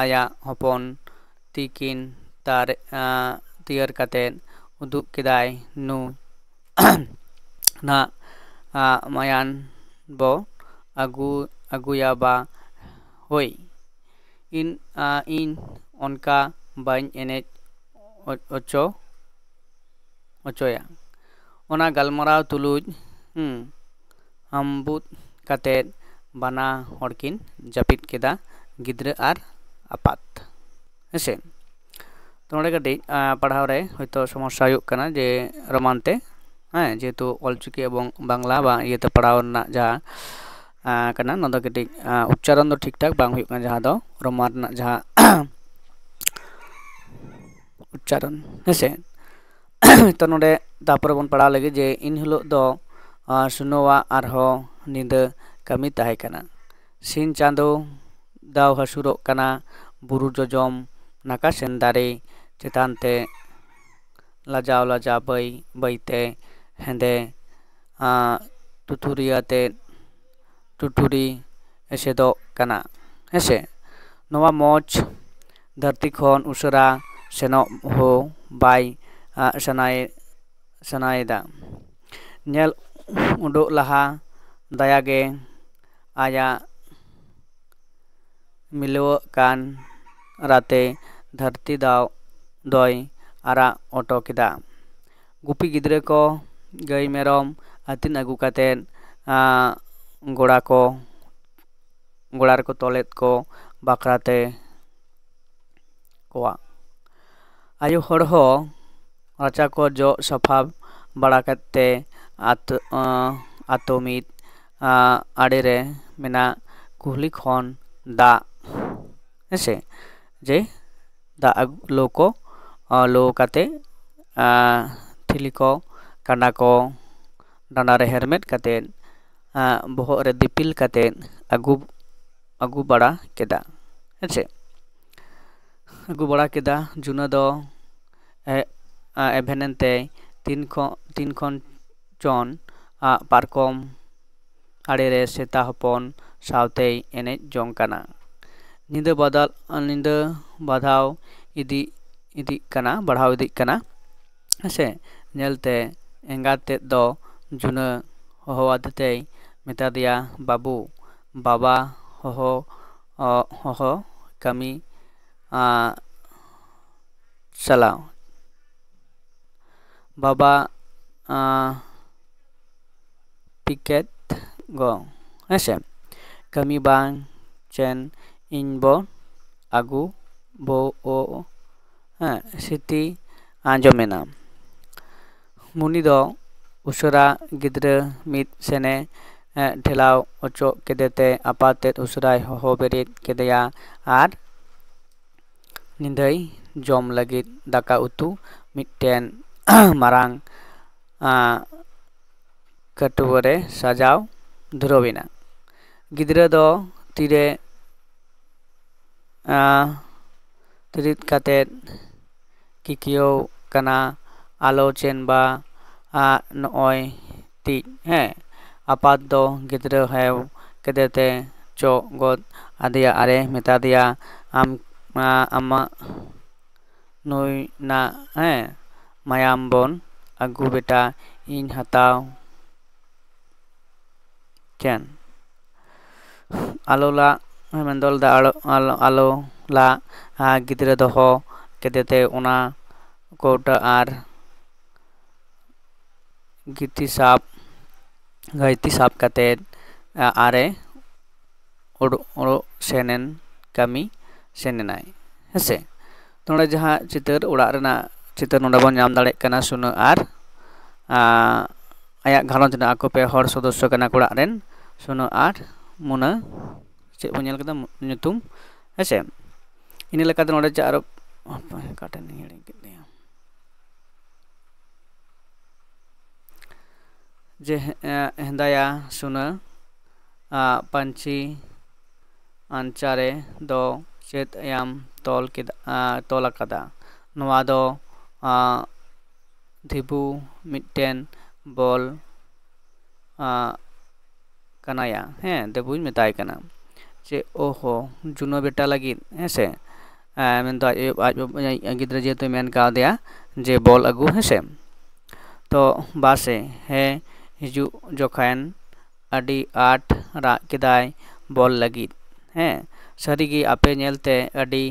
ᱟᱭᱟᱜ ᱦᱚᱯᱚᱱ ᱛᱤᱠᱤᱱ ᱛᱟᱨ, ᱟᱸ, ᱛᱤᱭᱟᱹᱨ ᱠᱟᱛᱮ ᱩᱫᱩᱜ ᱠᱮᱫᱟᱭ, ᱱᱩ ᱱᱟᱜ, ᱟᱸ, ᱢᱟᱭᱟᱱ ᱵᱚ ᱟᱹᱜᱩ, ᱟᱹᱜᱩᱭᱟ ᱵᱟ ᱦᱳᱭ᱾ ᱤᱧ, ᱟᱸ, ᱤᱧ ᱚᱱᱠᱟ ᱵᱟᱹᱧ ᱮᱱᱮᱡ ᱚ- ᱚᱪᱚ ᱚᱪᱚᱭᱟ᱾ ᱚᱱᱟ ᱜᱟᱞᱢᱟᱨᱟᱣ ᱛᱩᱞᱩᱡ, ᱦᱩᱸ, ᱦᱟᱢᱵᱩᱫ ᱠᱟᱛᱮᱫ ᱵᱟᱱᱟ ᱦᱚᱲ ᱠᱤᱱ ᱡᱟᱹᱯᱤᱫ ᱠᱮᱫᱟ, ᱜᱤᱫᱽᱨᱟᱹ ᱟᱨ ᱟᱯᱟᱛ᱾ ᱦᱮᱸᱥᱮ? ᱛᱚ ᱱᱚᱰᱮ ᱠᱟᱹᱴᱤᱡ, ᱟ, ᱯᱟᱲᱦᱟᱣ ᱨᱮ ᱦᱚᱭᱛᱳ ᱥᱚᱢᱚᱥᱥᱟ ᱦᱩᱭᱩᱜ ᱠᱟᱱᱟ ᱡᱮ ᱨᱳᱢᱟᱱ ᱛᱮ, ᱦᱮᱸ, ᱡᱮᱦᱮᱛᱩ ᱚᱞᱪᱤᱠᱤ ᱮᱵᱚᱝ ᱵᱟᱝᱞᱟ ᱵᱟ ᱤᱭᱟᱹᱛᱮ ᱯᱟᱲᱦᱟᱣ ᱨᱮᱱᱟᱜ ᱡᱟᱦᱟᱸ, ᱟ, ᱠᱟᱱᱟ, ᱱᱚᱣᱟ ᱫᱚ ᱠᱟᱹᱴᱤᱡ, ᱟ, ᱩᱪᱪᱟᱨᱚᱱ ᱫᱚ ᱴᱷᱤᱠ ᱴᱷᱟᱠ ᱵᱟᱝ ᱦᱩᱭᱩᱜ ᱠᱟᱱᱟ, ᱡᱟᱦᱟᱸ ᱫᱚ ᱨᱳᱢᱟᱱ ᱨᱮᱱᱟᱜ ᱡᱟᱦᱟᱸ ᱩᱪᱪᱟᱨᱚᱱ, ᱦᱮᱸᱥᱮ? ᱛᱚ ᱱᱚᱰᱮ ᱛᱟᱨᱯᱚᱨᱮ ᱵᱚᱱ ᱯᱟᱲᱦᱟᱣ ᱞᱮᱜᱮ ᱡᱮ ᱤᱱ ᱦᱤᱞᱳᱜ ᱫᱚ, ᱟ, ᱥᱩᱱᱚᱣᱟᱜ ᱟᱨᱦᱚᱸ ᱧᱤᱫᱟᱹ ᱠᱟᱹᱢᱤ ᱛᱟᱦᱮᱸ ᱠᱟᱱᱟ᱾ ᱥᱤᱧ ᱪᱟᱸᱫᱳ ᱫᱟᱣ ᱦᱟᱹᱥᱩᱨᱚᱜ ᱠᱟᱱᱟ, ᱵᱩᱨᱩ ᱡᱚᱡᱚᱢ ᱱᱟᱠᱟ ᱥᱮᱱ ᱫᱟᱨᱮ ᱪᱮᱛᱟᱱ ᱛᱮ ᱞᱟᱡᱟᱣ ᱞᱟᱡᱟᱣ ᱵᱟᱹᱭ ᱵᱟᱹᱭᱛᱮ ᱦᱮᱸᱫᱮ, ᱟ, ᱴᱩᱴᱩᱨᱤ ᱟᱛᱮ, ᱴᱩᱴᱩᱨᱤ ᱮᱥᱮᱫᱚᱜ ᱠᱟᱱᱟ᱾ ᱦᱮᱸᱥᱮ? ᱱᱚᱣᱟ ᱢᱚᱡᱽ ᱫᱷᱟᱹᱨᱛᱤ ᱠᱷᱚᱱ ᱩᱥᱟᱹᱨᱟ ᱥᱮᱱᱚᱜ ᱦᱚᱸ ᱵᱟᱭ, ᱟ, ᱥᱟᱱᱟᱭᱮ-, ᱥᱟᱱᱟᱭᱮᱫᱟ᱾ ᱧᱮᱞ ᱩᱰᱩᱠ ᱞᱟᱦᱟ ᱫᱟᱭᱟᱜᱮ ᱟᱭᱟᱜ ᱢᱤᱞᱟᱹᱣᱚᱜ ᱠᱟᱱ ᱨᱟᱛᱮ ᱫᱷᱟᱹᱨᱛᱤ ᱫᱟᱣ ᱫᱚᱭ ᱟᱨᱟᱜ ᱚᱴᱚ ᱠᱮᱫᱟ᱾ ᱜᱩᱯᱤ ᱜᱤᱫᱽᱨᱟᱹ ᱠᱚ ᱜᱟᱹᱭ ᱢᱮᱨᱚᱢ ᱟᱹᱛᱤᱧ ᱟᱹᱜᱩ ᱠᱟᱛᱮᱫ, ᱟ, ᱜᱚᱲᱟ ᱠᱚ, ᱜᱚᱲᱟ ᱨᱮᱠᱚ ᱛᱚᱞᱮᱫ ᱠᱚ ᱵᱟᱠᱷᱨᱟ ᱛᱮ ᱠᱚᱣᱟ᱾ ᱟᱭᱳ ᱦᱚᱲ ᱦᱚᱸ ᱨᱟᱪᱟ ᱠᱚ ᱡᱚᱜ ᱥᱟᱯᱷᱟ ᱵᱟᱲᱟ ᱠᱟᱛᱮ ᱟᱛ-, ᱟᱸ, ᱟᱛᱳ ᱢᱤᱫ, ᱟᱸ, ᱟᱲᱮ ᱨᱮ ᱢᱮᱱᱟᱜ ᱠᱩᱦᱞᱤ ᱠᱷᱚᱱ ᱫᱟᱜ, ᱦᱮᱸᱥᱮ, ᱡᱮ ᱫᱟᱜ ᱟᱹᱜᱩ, ᱞᱳ ᱠᱚ, ᱟᱸ, ᱞᱳ ᱠᱟᱛᱮ, ᱟᱸ, ᱛᱷᱤᱞᱤ ᱠᱚ, ᱠᱟᱸᱰᱟ ᱠᱚ ᱰᱟᱸᱰᱟ ᱨᱮ ᱦᱮᱨᱢᱮᱫ ᱠᱟᱛᱮ, ᱟᱸ, ᱵᱚᱦᱚᱜ ᱨᱮ ᱫᱤᱯᱤᱞ ᱠᱟᱛᱮ ᱟᱹᱜᱩ, ᱟᱹᱜᱩ ᱵᱟᱲᱟ ᱠᱮᱫᱟ, ᱦᱮᱸᱥᱮ᱾ ᱟᱹᱜᱩ ᱵᱟᱲᱟ ᱠᱮᱫᱟ᱾ ᱡᱩᱱᱟᱹ ᱫᱚ, ᱮ-, ᱟ, ᱮᱵᱷᱮᱱ ᱮᱱᱛᱮ ᱛᱤᱱ ᱠᱷᱚ-, ᱛᱤᱱ ᱠᱷᱚᱱ ᱪᱚᱱ ᱟᱜ ᱯᱟᱨᱠᱚᱢ ᱟᱲᱮ ᱨᱮ ᱥᱮᱛᱟ ᱦᱚᱯᱚᱱ ᱥᱟᱶᱛᱮᱭ ᱮᱱᱮᱡ ᱡᱚᱝ ᱠᱟᱱᱟ᱾ ᱧᱤᱫᱟᱹ ᱵᱟᱫᱟᱞ, ᱧᱤᱫᱟᱹ ᱵᱟᱫᱷᱟᱣ ᱤᱫᱤ, ᱤᱫᱤᱜ ᱠᱟᱱᱟ, ᱵᱟᱲᱦᱟᱣ ᱤᱫᱤᱜ ᱠᱟᱱᱟ᱾ ᱦᱮᱸᱥᱮ, ᱧᱮᱞᱛᱮ ᱮᱸᱜᱟᱛ ᱛᱮᱫ ᱫᱚ ᱡᱩᱱᱟᱹ ᱦᱚᱦᱚᱣᱟᱫᱮ ᱛᱮᱭ ᱢᱮᱛᱟ ᱫᱮᱭᱟ, "ᱵᱟᱹᱵᱩ, ᱵᱟᱵᱟ ᱦᱚᱦᱚ, ᱚ, ᱦᱚᱦᱚ ᱠᱟᱹᱢᱤ, ᱟ, ᱪᱟᱞᱟᱣ, ᱵᱟᱵᱟ ᱯᱤᱠᱮᱛ ᱜᱚ, ᱦᱮᱸᱥᱮ, ᱠᱟᱹᱢᱤ ᱵᱟᱝ ᱪᱮᱱ ᱤᱧ ᱵᱚ ᱟᱹᱜᱩ ᱵᱚ ᱚ ᱦᱮᱸ ᱥᱤᱛᱤ ᱟᱸᱡᱚᱢᱮᱱᱟ᱾ ᱢᱩᱱᱤ ᱫᱚ ᱩᱥᱟᱹᱨᱟ ᱜᱤᱫᱽᱨᱟᱹ ᱢᱤᱫ ᱥᱮᱱᱮ ᱴᱷᱮᱞᱟᱣ ᱚᱪᱚ ᱠᱮᱫᱮᱛᱮ ᱟᱯᱟᱛ ᱛᱮᱫ ᱩᱥᱟᱹᱨᱟᱭ ᱦᱚᱦᱚ ᱵᱮᱨᱮᱫ ᱠᱮᱫᱮᱭᱟ ᱟᱨ ᱧᱤᱫᱟᱹᱭ ᱡᱚᱢ ᱞᱟᱹᱜᱤᱫ ᱫᱟᱠᱟ ᱩᱛᱩ ᱢᱤᱫᱴᱮᱱ ᱢᱟᱨᱟᱝ ᱠᱟᱹᱴᱩᱵᱟᱹ ᱨᱮ ᱥᱟᱡᱟᱣ ᱫᱷᱩᱨᱟᱹᱣ ᱮᱱᱟ᱾ ᱜᱤᱫᱽᱨᱟᱹ ᱫᱚ ᱛᱤᱨᱮ ᱛᱤᱨᱤᱫ ᱠᱟᱛᱮᱫ ᱠᱤᱠᱤᱭᱟᱹᱣ ᱠᱟᱱᱟ, ᱟᱞᱚ ᱪᱮᱱ ᱵᱟ ᱱᱚᱜᱼᱚᱭ ᱛᱤᱡ᱾ ᱦᱮᱸ, ᱟᱯᱟᱛ ᱫᱚ ᱜᱤᱫᱽᱨᱟᱹ ᱦᱮᱣ ᱠᱮᱫᱮᱛᱮ ᱪᱚᱜ ᱜᱚᱫ ᱟᱫᱮᱭᱟ ᱟᱨᱮ ᱢᱮᱛᱟ ᱫᱮᱭᱟ, ᱟᱢ ᱟᱢᱟᱜ ᱱᱩᱭ ᱱᱟ ᱦᱮᱸ ᱢᱟᱭᱟᱢ ᱵᱚᱱ ᱟᱹᱜᱩ ᱵᱮᱴᱟ, ᱤᱧ ᱦᱟᱛᱟᱣ ᱪᱮᱱ ᱟᱞᱚ ᱞᱟ ᱢᱮᱱᱫᱚ ᱞᱮᱫᱟ ᱟᱞᱚ, ᱟᱞᱚ, ᱟᱞᱚ ᱞᱟ ᱜᱤᱫᱽᱨᱟᱹ ᱫᱚᱦᱚ ᱠᱮᱫᱮᱛᱮ ᱚᱱᱟ ᱠᱚᱣᱴᱟ ᱟᱨ ᱜᱤᱛᱤ ᱥᱟᱵ ᱜᱟᱹᱭᱛᱤ ᱥᱟᱵ ᱠᱟᱛᱮᱫ ᱟᱨᱮ ᱩᱰᱩᱠ ᱩᱰᱩᱠ ᱥᱮᱱᱮᱱ ᱠᱟᱹᱢᱤ ᱥᱮᱱᱮᱱᱟᱭ᱾ ᱦᱮᱸᱥᱮ, ᱱᱚᱰᱮ ᱡᱟᱦᱟᱸ ᱪᱤᱛᱟᱹᱨ ᱚᱲᱟᱜ ᱨᱮᱱᱟᱜ ᱪᱤᱛᱟᱹᱨ ᱱᱚᱰᱮ ᱵᱚᱱ ᱧᱟᱢ ᱫᱟᱲᱮᱭᱟᱜ ᱠᱟᱱᱟ ᱥᱩᱱᱟᱹ ᱟᱨ ᱟᱭᱟᱜ ᱜᱷᱟᱨᱚᱸᱡᱽ ᱨᱮᱱᱟᱜ ᱟᱠᱚ ᱯᱮ ᱦᱚᱲ ᱥᱚᱫᱚᱥᱥᱚ ᱠᱟᱱᱟ ᱠᱚ ᱚᱲᱟᱜ ᱨᱮᱱ, ᱥᱩᱱᱟᱹ ᱟᱨ ᱢᱩᱱᱟᱹ᱾ ᱪᱮᱫ ᱵᱚᱱ ᱧᱮᱞ ᱠᱮᱫᱟ? ᱧᱩᱛᱩᱢ᱾ ᱦᱮᱸᱥᱮ, ᱤᱱᱟᱹ ᱞᱮᱠᱟᱛᱮ ᱱᱚᱰᱮ ᱪᱮᱫ ᱟᱨᱚ ᱚᱠᱟᱴᱷᱮᱱ ᱦᱤᱲᱤᱧ ᱠᱮᱫ ᱛᱟᱭᱟ? ᱡᱮ ᱦᱮᱸᱫᱟᱭᱟ ᱥᱩᱱᱟᱹ ᱯᱟᱹᱧᱪᱤ ᱟᱧᱪᱟᱨᱮ ᱫᱚ ᱪᱮᱫ ᱮᱢ ᱛᱚᱞ ᱠᱮᱫᱟ, ᱛᱚᱞ ᱟᱠᱟᱫᱟ? ᱱᱚᱣᱟ ᱫᱚ ᱫᱷᱤᱵᱩ ᱢᱤᱫᱴᱮᱱ ᱵᱚᱞ ᱠᱟᱱᱟᱭᱟ᱾ ᱦᱮᱸ, ᱫᱷᱤᱵᱩᱧ ᱢᱮᱛᱟᱭ ᱠᱟᱱᱟ᱾ ᱪᱮᱫ, ᱳᱦᱳ, ᱡᱩᱱᱟᱹ ᱵᱮᱴᱟ ᱞᱟᱹᱜᱤᱫ, ᱦᱮᱸ ᱥᱮ? ᱢᱮᱱᱫᱚ ᱟᱡ ᱟᱡ ᱜᱤᱫᱽᱨᱟᱹ ᱡᱮᱦᱮᱛᱩᱭ ᱢᱮᱱ ᱠᱟᱣᱫᱮᱭᱟ ᱡᱮ ᱵᱚᱞ ᱟᱹᱜᱩ, ᱦᱮᱸ ᱥᱮ? ᱛᱚ ᱵᱟᱥᱮ, ᱦᱮᱸ, ᱦᱤᱡᱩᱜ ᱡᱚᱠᱷᱟᱱ ᱟᱹᱰᱤ ᱟᱸᱴ ᱨᱟᱜ ᱠᱮᱫᱟᱭ ᱵᱚᱞ ᱞᱟᱹᱜᱤᱫ᱾ ᱦᱮᱸ, ᱥᱟᱹᱨᱤᱜᱮ ᱟᱯᱮ ᱧᱮᱞᱛᱮ ᱟᱹᱰᱤ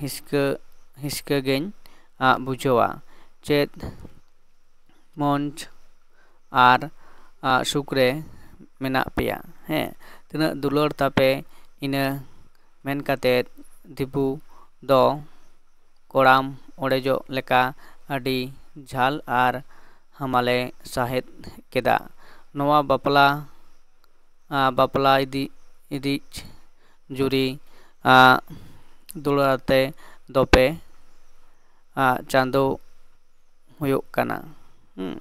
ᱦᱤᱥᱠᱟᱹ ᱦᱤᱥᱠᱟᱹ ᱜᱮᱧ ᱵᱩᱡᱷᱟᱹᱣᱟ᱾ ᱪᱮᱫ ᱢᱚᱡᱽ ᱟᱨ ᱥᱩᱠ ᱨᱮ ᱢᱮᱱᱟᱜ ᱯᱮᱭᱟ᱾ ᱦᱮᱸ, ᱛᱤᱱᱟᱹᱜ ᱫᱩᱞᱟᱹᱲ ᱛᱟᱯᱮ, ᱤᱱᱟᱹ ᱢᱮᱱ ᱠᱟᱛᱮᱫ ᱫᱤᱯᱩ ᱫᱚ ᱠᱚᱲᱟᱢ ᱚᱲᱮᱡᱚᱜ ᱞᱮᱠᱟ ᱟᱹᱰᱤ ᱡᱷᱟᱞ ᱟᱨ ᱦᱟᱢᱟᱞᱮ ᱥᱟᱦᱮᱫ ᱠᱮᱫᱟ᱾ ᱱᱚᱣᱟ ᱵᱟᱯᱞᱟ ᱵᱟᱯᱞᱟ ᱤᱫᱤ ᱤᱫᱤᱡ ᱡᱩᱨᱤ ᱫᱩᱞᱟᱹᱲ ᱟᱛᱮ ᱫᱚᱯᱮ ᱪᱟᱸᱫᱚ ᱦᱩᱭᱩᱜ ᱠᱟᱱᱟ᱾ ᱦᱩᱸ᱾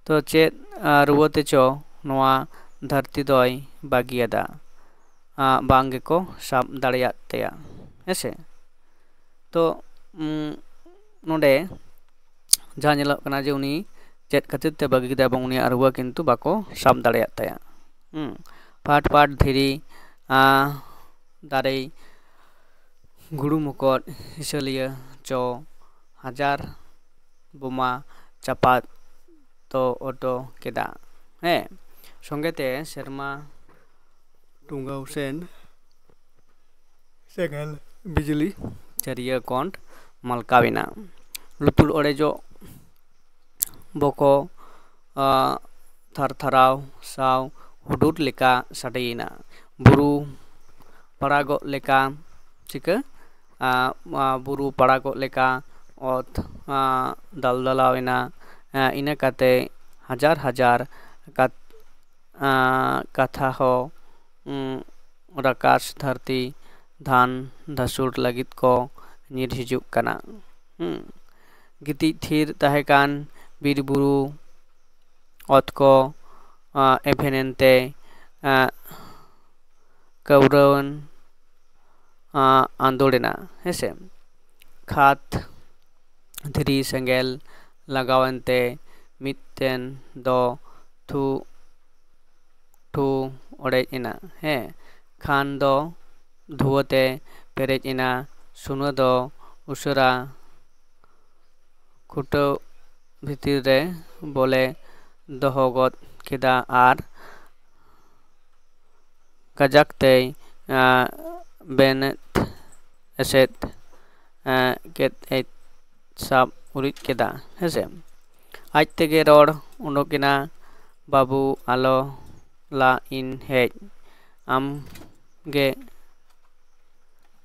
ᱛᱚ ᱪᱮᱫ ᱨᱩᱣᱟᱹ ᱛᱮᱪᱚ ᱱᱚᱣᱟ ᱫᱷᱟᱹᱨᱛᱤ ᱫᱚᱭ ᱵᱟᱹᱜᱤᱭᱟᱫᱟ, ᱵᱟᱝ ᱜᱮᱠᱚ ᱥᱟᱵ ᱫᱟᱲᱮᱭᱟᱫ ᱛᱟᱭᱟ᱾ ᱦᱮᱸᱥᱮ? ᱛᱚ ᱱᱚᱰᱮ ᱡᱟᱦᱟᱸ ᱧᱮᱞᱚᱜ ᱠᱟᱱᱟ ᱡᱮ ᱩᱱᱤ ᱪᱮᱫ ᱠᱷᱟᱹᱛᱤᱨ ᱛᱮ ᱵᱟᱹᱜᱤ ᱠᱮᱫᱟ ᱮᱵᱚᱝ ᱩᱱᱤᱭᱟᱜ ᱨᱩᱣᱟᱹ ᱠᱤᱱᱛᱩ ᱵᱟᱠᱚ ᱥᱟᱵ ᱫᱟᱲᱮᱭᱟᱜ ᱛᱟᱭᱟ᱾ ᱦᱩᱸ᱾ ᱯᱟᱴ ᱯᱟᱴ ᱫᱷᱤᱨᱤ, ᱫᱟᱨᱮ, ᱜᱩᱲᱩ ᱢᱚᱠᱚᱫ, ᱦᱤᱥᱟᱹᱞᱤᱭᱟᱹ ᱪᱚ, ᱦᱟᱡᱟᱨ ᱵᱳᱢᱟ ᱪᱟᱯᱟᱫ ᱛᱚ ᱚᱴᱚ ᱠᱮᱫᱟ᱾ ᱦᱮᱸ, ᱥᱚᱸᱜᱮ ᱛᱮ ᱥᱮᱨᱢᱟ ᱴᱩᱸᱜᱟᱹᱣ ᱥᱮᱱ ᱥᱮᱸᱜᱮᱞ ᱵᱤᱡᱽᱞᱤ ᱪᱟᱹᱨᱤᱭᱟᱹ ᱠᱚᱸᱰ ᱢᱟᱞᱠᱟᱣ ᱮᱱᱟ᱾ ᱞᱩᱛᱩᱨ ᱚᱲᱮᱡᱚᱜ ᱵᱚᱠᱚ ᱛᱷᱟᱨ ᱛᱷᱟᱨᱟᱣ ᱥᱟᱶ ᱦᱩᱰᱩᱨ ᱞᱮᱠᱟ ᱥᱟᱰᱮᱭᱮᱱᱟ᱾ ᱵᱩᱨᱩ ᱯᱟᱲᱟᱜᱚᱜ ᱞᱮᱠᱟ ᱪᱤᱠᱟᱹ ᱵᱩᱨᱩ ᱯᱟᱲᱟᱜᱚᱜ ᱞᱮᱠᱟ ᱚᱛ ᱫᱟᱞᱫᱟᱞᱟᱣ ᱮᱱᱟ᱾ ᱤᱱᱟᱹ ᱠᱟᱛᱮ ᱦᱟᱡᱟᱨ ᱦᱟᱡᱟᱨ ᱠᱟᱛᱷᱟ ᱦᱚᱸ ᱨᱟᱠᱟᱥ ᱫᱷᱟᱹᱨᱛᱤ ᱫᱷᱟᱱ ᱫᱷᱟᱹᱥᱩᱲ ᱞᱟᱹᱜᱤᱫ ᱠᱚ ᱧᱤᱨ ᱦᱤᱡᱩᱜ ᱠᱟᱱᱟ᱾ ᱜᱤᱛᱤᱡ ᱛᱷᱤᱨ ᱛᱟᱦᱮᱸ ᱠᱟᱱ ᱵᱤᱨ ᱵᱩᱨᱩ ᱚᱛ ᱠᱚ ᱮᱵᱷᱮᱱ ᱮᱱᱛᱮ ᱠᱟᱹᱣᱨᱟᱹᱣᱟᱱ ᱟᱸᱫᱳᱲ ᱮᱱᱟ᱾ ᱦᱮᱸᱥᱮ? ᱠᱷᱟᱛ ᱫᱷᱤᱨᱤ ᱥᱮᱸᱜᱮᱞ ᱞᱟᱜᱟᱣᱮᱱ ᱛᱮ ᱢᱤᱫᱴᱮᱱ ᱫᱚ ᱛᱷᱩ ᱴᱷᱩ ᱚᱲᱮᱡ ᱮᱱᱟ᱾ ᱦᱮᱸ, ᱠᱷᱟᱱ ᱫᱚ ᱫᱷᱩᱣᱟᱹ ᱛᱮ ᱯᱮᱨᱮᱡ ᱮᱱᱟ᱾ ᱥᱩᱱᱟᱹ ᱫᱚ ᱩᱥᱟᱹᱨᱟ ᱠᱷᱩᱴᱟᱹᱣ ᱵᱷᱤᱛᱤᱨ ᱨᱮ ᱵᱚᱞᱮ ᱫᱚᱦᱚ ᱜᱚᱫ ᱠᱮᱫᱟ ᱟᱨ ᱠᱟᱡᱟᱠ ᱛᱮᱭ ᱵᱮᱱᱮᱫ ᱮᱥᱮᱫ ᱠᱮᱫ ᱮ ᱥᱟᱵ ᱩᱨᱤᱡ ᱠᱮᱫᱟ, ᱦᱮᱸᱥᱮ᱾ ᱟᱡ ᱛᱮᱜᱮ ᱨᱚᱲ ᱩᱰᱩᱠ ᱮᱱᱟ, "ᱵᱟᱹᱵᱩ, ᱟᱞᱚ ᱞᱟ ᱤᱧ ᱦᱮᱡ, ᱟᱢ ᱜᱮ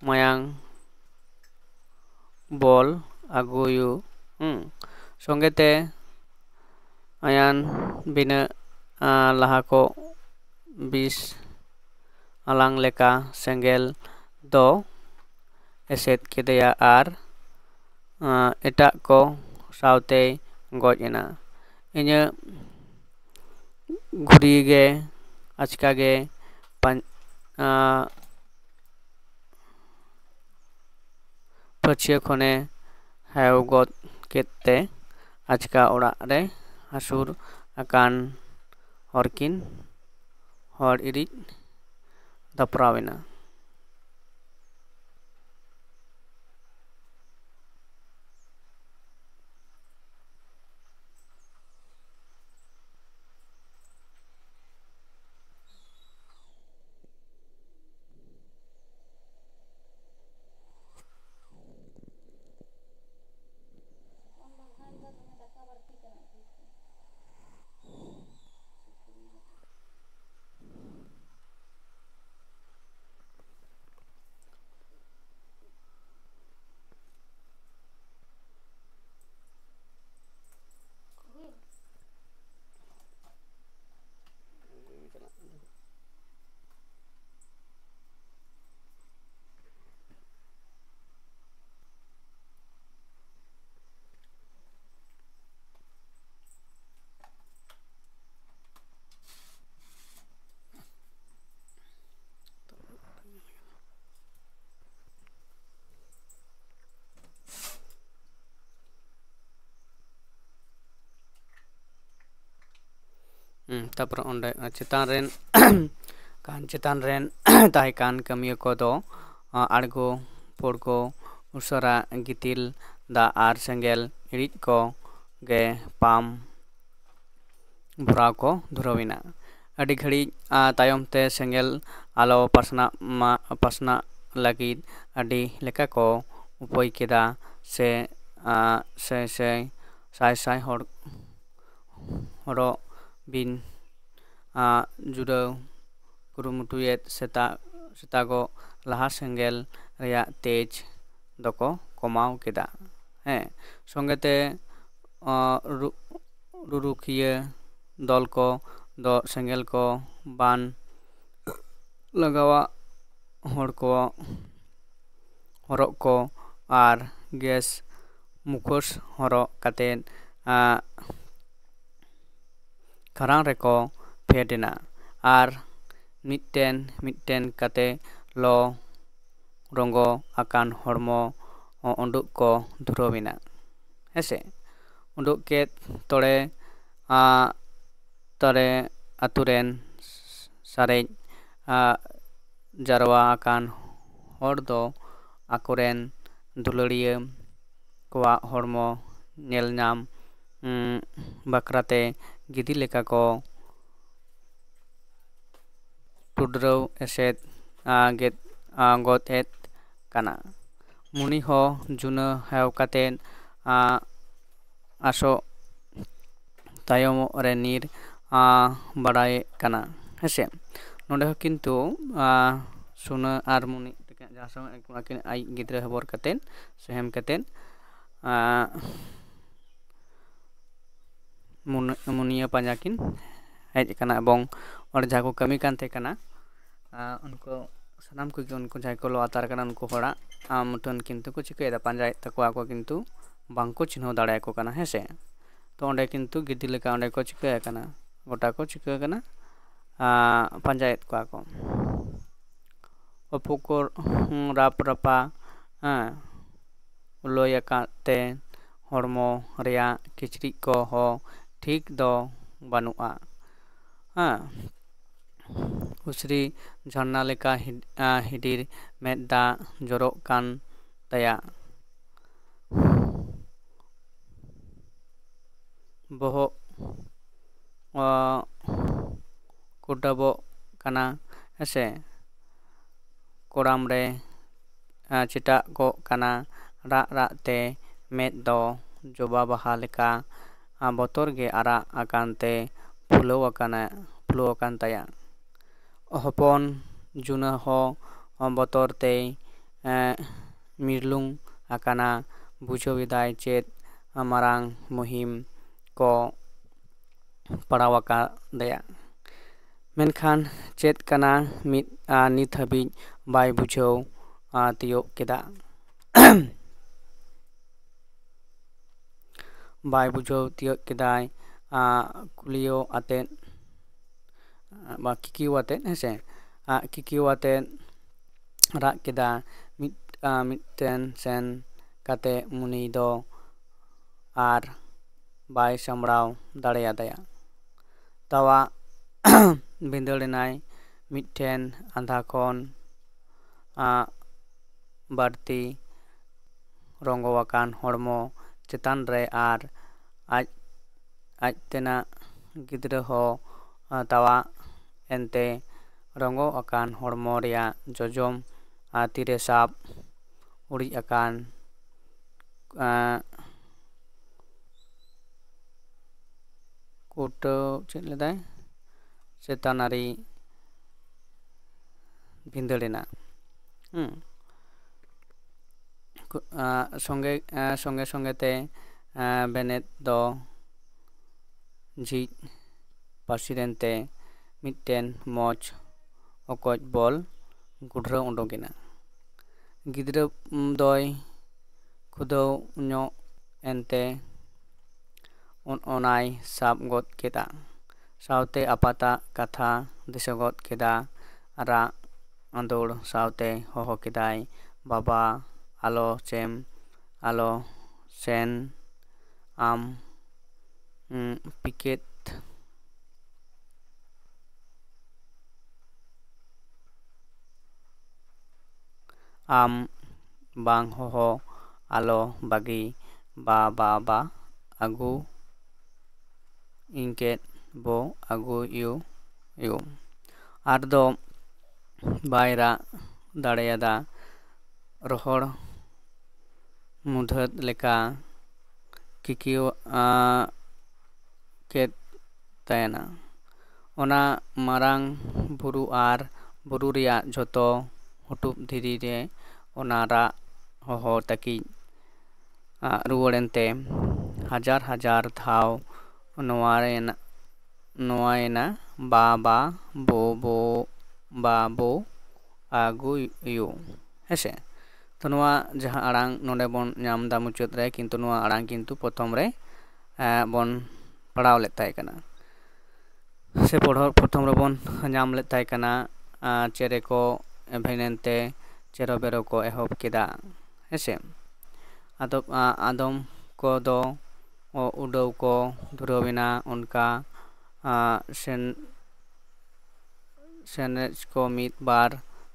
ᱢᱟᱭᱟᱝ ᱵᱚᱞ ᱟᱹᱜᱩᱭᱩ᱾" ᱦᱩᱸ᱾ ᱥᱚᱸᱜᱮ ᱛᱮ ᱟᱭᱟᱱ ᱵᱤᱱᱟᱹ, ᱟ, ᱞᱟᱦᱟ ᱠᱚ ᱵᱤᱥ ᱟᱞᱟᱝ ᱞᱮᱠᱟ ᱥᱮᱸᱜᱮᱞ ᱫᱚ ᱮᱥᱮᱫ ᱠᱮᱫᱮᱭᱟ ᱟᱨ, ᱟ, ᱮᱴᱟᱜ ᱠᱚ ᱥᱟᱶᱛᱮᱭ ᱜᱚᱡ ᱮᱱᱟ᱾ ᱤᱱᱟᱹ ᱜᱷᱩᱨᱤ ᱜᱮ ᱟᱪᱠᱟ ᱜᱮ ᱯᱟᱧ-, ᱟ, ᱯᱟᱹᱪᱷᱭᱟᱹ ᱠᱷᱚᱱᱮ ᱦᱮᱣ ᱜᱚᱫ ᱠᱮᱫ ᱛᱮ ᱟᱪᱠᱟ ᱚᱲᱟᱜ ᱨᱮ ᱦᱟᱹᱥᱩᱨ ᱟᱠᱟᱱ ᱦᱚᱨ ᱠᱤᱱ ᱦᱚᱲ ᱤᱨᱤᱡ ᱫᱟᱯᱨᱟᱣ ᱮᱱᱟ᱾ ᱦᱩᱸ, ᱛᱟᱯᱚᱨᱮ ᱚᱸᱰᱮ ᱪᱮᱛᱟᱱ ᱨᱮᱱ ᱠᱟᱱ, ᱪᱮᱛᱟᱱ ᱨᱮᱱ ᱛᱟᱦᱮᱸ ᱠᱟᱱ ᱠᱟᱹᱢᱤᱭᱟᱹ ᱠᱚᱫᱚ, ᱟ, ᱟᱬᱜᱚ ᱯᱷᱳᱲᱠᱚ, ᱩᱥᱟᱹᱨᱟ ᱜᱤᱛᱤᱞ ᱫᱟᱜ ᱟᱨ ᱥᱮᱸᱜᱮᱞ ᱤᱬᱤᱡ ᱠᱚ ᱜᱮ ᱯᱟᱢ ᱵᱷᱚᱨᱟᱣ ᱠᱚ ᱫᱷᱩᱨᱟᱹᱣ ᱮᱱᱟ᱾ ᱟᱹᱰᱤ ᱜᱷᱟᱹᱲᱤᱡ, ᱟ, ᱛᱟᱭᱚᱢ ᱛᱮ ᱥᱮᱸᱜᱮᱞ ᱟᱞᱚ ᱯᱟᱥᱱᱟᱜ ᱢᱟ, ᱯᱟᱥᱱᱟᱜ ᱞᱟᱹᱜᱤᱫ ᱟᱹᱰᱤ ᱞᱮᱠᱟ ᱠᱚ ᱩᱯᱟᱹᱭ ᱠᱮᱫᱟ ᱥᱮ ᱥᱟᱭ ᱥᱟᱭ ᱥᱟᱭ ᱥᱟᱭ ᱦᱚᱲ ᱦᱚᱨᱚᱜ ᱵᱤᱱ ᱡᱩᱲᱟᱹᱣ ᱠᱩᱨᱩᱢᱩᱴᱩᱭᱮᱫ ᱥᱮᱛᱟᱜ ᱥᱮᱛᱟᱜᱚᱜ ᱞᱟᱦᱟ ᱥᱮᱸᱜᱮᱞ ᱨᱮᱭᱟᱜ ᱛᱮᱡᱽ ᱫᱚᱠᱚ ᱠᱚᱢᱟᱣ ᱠᱮᱫᱟ᱾ ᱦᱮᱸ, ᱥᱚᱸᱜᱮᱛᱮ ᱨᱩᱨᱩᱠᱷᱤᱭᱟᱹ ᱫᱚᱞ ᱠᱚ ᱫᱚ ᱥᱮᱸᱜᱮᱞ ᱠᱚ ᱵᱟᱱ ᱞᱟᱜᱟᱣᱟᱜ ᱦᱚᱲ ᱠᱚ ᱦᱚᱨᱚᱜ ᱠᱚ ᱟᱨ ᱜᱮᱥ ᱢᱩᱠᱷᱳᱥ ᱦᱚᱨᱚᱜ ᱠᱟᱛᱮ ᱠᱷᱟᱨᱟᱝ ᱨᱮᱠᱚ ᱯᱷᱮᱰ ᱮᱱᱟ ᱟᱨ ᱢᱤᱫᱴᱮᱱ ᱢᱤᱫᱴᱮᱱ ᱠᱟᱛᱮ ᱞᱚ ᱨᱚᱸᱜᱚ ᱟᱠᱟᱱ ᱦᱚᱲᱢᱚ ᱩᱰᱩᱠ ᱠᱚ ᱫᱷᱩᱨᱟᱹᱣ ᱮᱱᱟ᱾ ᱦᱮᱸᱥᱮ, ᱩᱰᱩᱠ ᱠᱮᱫ ᱛᱚᱲᱮ ᱛᱟᱨᱮ ᱟᱛᱳ ᱨᱮᱱ ᱥᱟᱨᱮᱡ ᱡᱟᱨᱣᱟ ᱟᱠᱟᱱ ᱦᱚᱲ ᱫᱚ ᱟᱠᱚᱨᱮᱱ ᱫᱩᱞᱟᱹᱲᱤᱭᱟᱹ ᱠᱚᱣᱟᱜ ᱦᱚᱲᱢᱚ ᱧᱮᱞ ᱧᱟᱢ ᱵᱟᱠᱷᱨᱟᱛᱮ ᱜᱤᱫᱤ ᱞᱮᱠᱟ ᱠᱚ ᱴᱩᱰᱨᱟᱹᱣ ᱮᱥᱮᱫ ᱜᱮᱫ ᱜᱚᱫ ᱮᱫ ᱠᱟᱱᱟ᱾ ᱢᱩᱱᱤ ᱦᱚᱸ ᱡᱩᱱᱟᱹ ᱦᱮᱣ ᱠᱟᱛᱮ ᱟᱥᱚᱜ ᱛᱟᱭᱚᱢᱚᱜ ᱨᱮ ᱧᱤᱨ ᱵᱟᱲᱟᱭᱮᱫ ᱠᱟᱱᱟ᱾ ᱦᱮᱸᱥᱮ, ᱱᱚᱰᱮ ᱦᱚᱸ ᱠᱤᱱᱛᱩ ᱥᱩᱱᱟᱹ ᱟᱨ ᱢᱩᱱᱤ ᱛᱟᱹᱠᱤᱱᱟᱜ ᱡᱟᱦᱟᱸ ᱥᱚᱢᱚᱭ ᱟᱹᱠᱤᱱ ᱟᱡ ᱜᱤᱫᱽᱨᱟᱹ ᱦᱚᱵᱚᱨ ᱠᱟᱛᱮ ᱥᱮ ᱦᱮᱢ ᱠᱟᱛᱮ ᱢᱩᱱᱤᱭᱟᱹ ᱯᱟᱸᱡᱟ ᱠᱤᱱ ᱦᱮᱡ ᱟᱠᱟᱱᱟ ᱮᱵᱚᱝ ᱚᱸᱰᱮ ᱡᱟᱦᱟᱸ ᱠᱚ ᱠᱟᱹᱢᱤ ᱠᱟᱱ ᱛᱟᱦᱮᱸ ᱠᱟᱱᱟ ᱩᱱᱠᱩ ᱥᱟᱱᱟᱢ ᱠᱚᱜᱮ ᱩᱱᱠᱩ ᱡᱟᱦᱟᱸᱭ ᱠᱚ ᱞᱚ ᱟᱛᱟᱨ ᱠᱟᱱᱟ ᱩᱱᱠᱩ ᱦᱚᱲᱟᱜ ᱢᱩᱴᱷᱟᱹᱱ ᱠᱤᱱᱛᱩ ᱠᱚ ᱪᱤᱠᱟᱹᱭᱮᱫᱟ, ᱯᱟᱸᱡᱟᱭᱮᱫ ᱛᱟᱠᱚᱣᱟ ᱠᱚ, ᱠᱤᱱᱛᱩ ᱵᱟᱝᱠᱚ ᱪᱤᱱᱦᱟᱹᱣ ᱫᱟᱲᱮᱭᱟᱠᱚ ᱠᱟᱱᱟ᱾ ᱦᱮᱸ ᱥᱮ, ᱛᱚ ᱚᱸᱰᱮ ᱠᱤᱱᱛᱩ ᱜᱤᱫᱤ ᱞᱮᱠᱟ ᱚᱸᱰᱮ ᱠᱚ ᱪᱤᱠᱟᱹ ᱟᱠᱟᱱᱟ, ᱜᱚᱴᱟ ᱠᱚ ᱪᱤᱠᱟᱹ ᱟᱠᱟᱱᱟ, ᱯᱟᱸᱡᱟᱭᱮᱫ ᱠᱚᱣᱟ ᱠᱚ᱾ ᱚᱯᱩᱠᱚᱨ ᱨᱟᱯ ᱨᱟᱯᱟ ᱦᱮᱸ ᱞᱟᱹᱭ ᱟᱠᱟᱫ ᱛᱮ ᱦᱚᱲᱢᱚ ᱨᱮᱭᱟᱜ ᱠᱤᱪᱨᱤᱡ ᱠᱚᱦᱚᱸ ᱴᱷᱤᱠ ᱫᱚ ᱵᱟᱹᱱᱩᱜᱼᱟ᱾ ᱦᱮᱸ, ᱩᱥᱨᱤ ᱡᱷᱟᱨᱱᱟ ᱞᱮᱠᱟ ᱦᱤᱰᱤᱨ ᱢᱮᱫ ᱫᱟᱜ ᱡᱚᱨᱚᱜ ᱠᱟᱱ ᱛᱟᱭᱟ᱾ ᱵᱚᱦᱚᱜ ᱠᱩᱰᱟᱹᱵᱚᱜ ᱠᱟᱱᱟ ᱦᱮᱸᱥᱮ, ᱠᱚᱲᱟᱢ ᱨᱮ ᱪᱮᱴᱟᱜ ᱠᱚᱜ ᱠᱟᱱᱟ, ᱨᱟᱜ ᱨᱟᱜ ᱛᱮ ᱢᱮᱫ ᱫᱚ ᱡᱚᱵᱟ ᱵᱟᱦᱟ ᱞᱮᱠᱟ ᱵᱚᱛᱚᱨ ᱜᱮ ᱟᱨᱟᱜ ᱟᱠᱟᱱ ᱛᱮ ᱯᱷᱩᱞᱟᱹᱣ ᱟᱠᱟᱱᱟ, ᱯᱷᱩᱞᱟᱹᱣ ᱟᱠᱟᱱ ᱛᱟᱭᱟ᱾ ᱦᱚᱯᱚᱱ ᱡᱩᱱᱟᱹ ᱦᱚᱸ ᱵᱚᱛᱚᱨ ᱛᱮᱭ, ᱮᱸ, ᱢᱤᱨᱞᱩᱝ ᱟᱠᱟᱱᱟ᱾ ᱵᱩᱡᱷᱟᱹᱣ ᱮᱫᱟᱭ ᱪᱮᱫ ᱢᱟᱨᱟᱝ ᱢᱩᱦᱤᱢ ᱠᱚ ᱯᱟᱲᱟᱣ ᱟᱠᱟᱫᱮᱭᱟ᱾ ᱢᱮᱱᱠᱷᱟᱱ ᱪᱮᱫ ᱠᱟᱱᱟ ᱢᱤᱫ, ᱟ, ᱱᱤᱛ ᱦᱟᱹᱵᱤᱡ ᱵᱟᱭ ᱵᱩᱡᱷᱟᱹᱣ, ᱟ, ᱛᱤᱭᱳᱜ ᱠᱮᱫᱟ᱾ ᱵᱟᱭ ᱵᱩᱡᱷᱟᱹᱣ ᱛᱤᱭᱳᱜ ᱠᱮᱫᱟᱭ, ᱟ, ᱠᱩᱞᱤᱭᱳ ᱟᱛᱮᱫ, ᱟ, ᱵᱟ ᱠᱤᱠᱤᱭᱳ ᱟᱛᱮᱫ, ᱦᱮᱸᱥᱮ, ᱟ, ᱠᱤᱠᱤᱭᱳ ᱟᱛᱮᱫ ᱨᱟᱜ ᱠᱮᱫᱟ᱾ ᱢᱤᱫ, ᱟ, ᱢᱤᱫᱴᱮᱱ ᱥᱮᱱ ᱠᱟᱛᱮ ᱩᱱᱤ ᱫᱚ ᱟᱨ ᱵᱟᱭ ᱥᱟᱢᱵᱲᱟᱣ ᱫᱟᱲᱮᱭᱟᱫᱮᱭᱟ᱾ ᱛᱟᱣᱟ ᱵᱷᱤᱸᱫᱟᱹᱲ ᱮᱱᱟᱭ ᱢᱤᱫᱴᱷᱮᱱ ᱟᱸᱫᱷᱟ ᱠᱷᱚᱱ, ᱟ, ᱵᱟᱹᱲᱛᱤ ᱨᱚᱸᱜᱚ ᱟᱠᱟᱱ ᱦᱚᱲᱢᱚ ᱪᱮᱛᱟᱱ ᱨᱮ ᱟᱨ ᱟᱡ, ᱟᱡ ᱛᱮᱱᱟᱜ ᱜᱤᱫᱽᱨᱟᱹ ᱦᱚᱸ, ᱟ, ᱛᱟᱣᱟ᱾ ᱮᱱᱛᱮ ᱨᱚᱸᱜᱚ ᱟᱠᱟᱱ ᱦᱚᱲᱢᱚ ᱨᱮᱭᱟᱜ ᱡᱚᱡᱚᱢ, ᱟ, ᱛᱤᱨᱮ ᱥᱟᱵ ᱩᱨᱤᱡ ᱟᱠᱟᱱ, ᱟ, ᱠᱩᱴᱟᱹᱣ ᱪᱮᱫ ᱞᱮᱫᱟᱭ? ᱪᱮᱛᱟᱱᱟᱨᱤ ᱵᱷᱤᱸᱫᱟᱹᱲ ᱮᱱᱟ᱾ ᱦᱩᱸ᱾ ᱠᱩ-, ᱟ, ᱥᱚᱸᱜᱮ, ᱟ, ᱥᱚᱸᱜᱮ ᱥᱚᱸᱜᱮ ᱛᱮ, ᱟ, ᱵᱮᱱᱮᱫ ᱫᱚ ᱡᱷᱤᱡ ᱯᱟᱹᱥᱤᱨ ᱮᱱᱛᱮ ᱢᱤᱫᱴᱮᱱ ᱢᱚᱡᱽ ᱚᱠᱚᱡ ᱵᱚᱞ ᱜᱩᱰᱨᱟᱹᱣ ᱩᱰᱩᱠ ᱮᱱᱟ᱾ ᱜᱤᱫᱽᱨᱟᱹ ᱫᱚᱭ ᱠᱷᱩᱫᱟᱹᱣ ᱧᱚᱜ ᱮᱱᱛᱮ ᱚᱱ-, ᱚᱱᱟᱭ ᱥᱟᱵ ᱜᱚᱫ ᱠᱮᱫᱟ᱾ ᱥᱟᱶᱛᱮ ᱟᱯᱟᱛᱟᱜ ᱠᱟᱛᱷᱟ ᱫᱤᱥᱟᱹ ᱜᱚᱫ ᱠᱮᱫᱟ᱾ ᱨᱟᱜ ᱟᱸᱫᱳᱲ ᱥᱟᱶᱛᱮ ᱦᱚᱦᱚ ᱠᱮᱫᱟᱭ, "ᱵᱟᱵᱟ, ᱟᱞᱚ ᱪᱮᱢ, ᱟᱞᱚ ᱥᱮᱱ ᱟᱢ, ᱩᱸ, ᱯᱤᱠᱮᱛ ᱟᱢ ᱵᱟᱝ ᱦᱚᱦᱚ ᱟᱞᱚ ᱵᱟᱹᱜᱤ ᱵᱟ, ᱵᱟ, ᱵᱟ, ᱟᱹᱜᱩ ᱤᱧᱠᱮᱫ ᱵᱚ ᱟᱹᱜᱩ ᱭᱩ, ᱭᱩ᱾" ᱟᱨ ᱫᱚ ᱵᱟᱭ ᱨᱟᱜ ᱫᱟᱲᱮᱭᱟᱫᱟ᱾ ᱨᱚᱦᱚᱲ ᱢᱩᱫᱷᱟᱹᱫ ᱞᱮᱠᱟ ᱠᱤᱠᱤᱭᱟᱹ ᱠᱮᱫ ᱛᱟᱭᱟᱱᱟ᱾ ᱚᱱᱟ ᱢᱟᱨᱟᱝ ᱵᱩᱨᱩ ᱟᱨ ᱵᱩᱨᱩ ᱨᱮᱭᱟᱜ ᱡᱷᱚᱛᱚ ᱦᱩᱴᱩᱵ ᱫᱷᱤᱨᱤ ᱨᱮ ᱚᱱᱟ ᱨᱟᱜ ᱦᱚᱦᱚ ᱛᱟᱹᱠᱤᱡ ᱨᱩᱣᱟᱹᱲ ᱮᱱᱛᱮ ᱦᱟᱡᱟᱨ ᱦᱟᱡᱟᱨ ᱫᱷᱟᱣ ᱱᱚᱣᱟᱭᱮᱱᱟ, ᱱᱚᱣᱟᱭᱮᱱᱟ, "ᱵᱟ ᱵᱟ ᱵᱳ ᱵᱳ ᱵᱟ ᱵᱳ ᱟᱹᱜᱩᱭᱩ", ᱦᱮᱸᱥᱮ᱾ ᱛᱚ ᱱᱚᱣᱟ ᱡᱟᱦᱟᱸ ᱟᱲᱟᱝ ᱱᱚᱰᱮ ᱵᱚᱱ ᱧᱟᱢ ᱮᱫᱟ ᱢᱩᱪᱟᱹᱫ ᱨᱮ, ᱠᱤᱱᱛᱩ ᱱᱚᱣᱟ ᱟᱲᱟᱝ ᱠᱤᱱᱛᱩ ᱯᱨᱚᱛᱷᱚᱢ ᱨᱮ, ᱮ, ᱵᱚᱱ ᱯᱟᱲᱦᱟᱣ ᱞᱮᱫ ᱛᱟᱦᱮᱸ ᱠᱟᱱᱟ, ᱥᱮ ᱯᱚᱲᱦᱚ-, ᱯᱨᱚᱛᱷᱚᱢ ᱨᱮᱵᱚᱱ ᱧᱟᱢ ᱞᱮᱫ ᱛᱟᱦᱮᱸ ᱠᱟᱱᱟ, ᱟ, ᱪᱮᱨᱮ ᱠᱚ ᱮᱵᱷᱮᱱ ᱮᱱᱛᱮ ᱪᱮᱨᱚ ᱵᱮᱨᱚ ᱠᱚ ᱮᱦᱚᱵ ᱠᱮᱫᱟ, ᱦᱮᱸᱥᱮ᱾ ᱟᱫᱚ, ᱟ, ᱟᱫᱚᱢ ᱠᱚᱫᱚ ᱚ-, ᱩᱰᱟᱹᱣ ᱠᱚ ᱫᱷᱩᱨᱟᱹᱣ ᱮᱱᱟ, ᱚᱱᱠᱟ, ᱟ, ᱥᱮᱱ-, ᱥᱮᱱᱮᱡ ᱠᱚ ᱢᱤᱫ ᱵᱟᱨ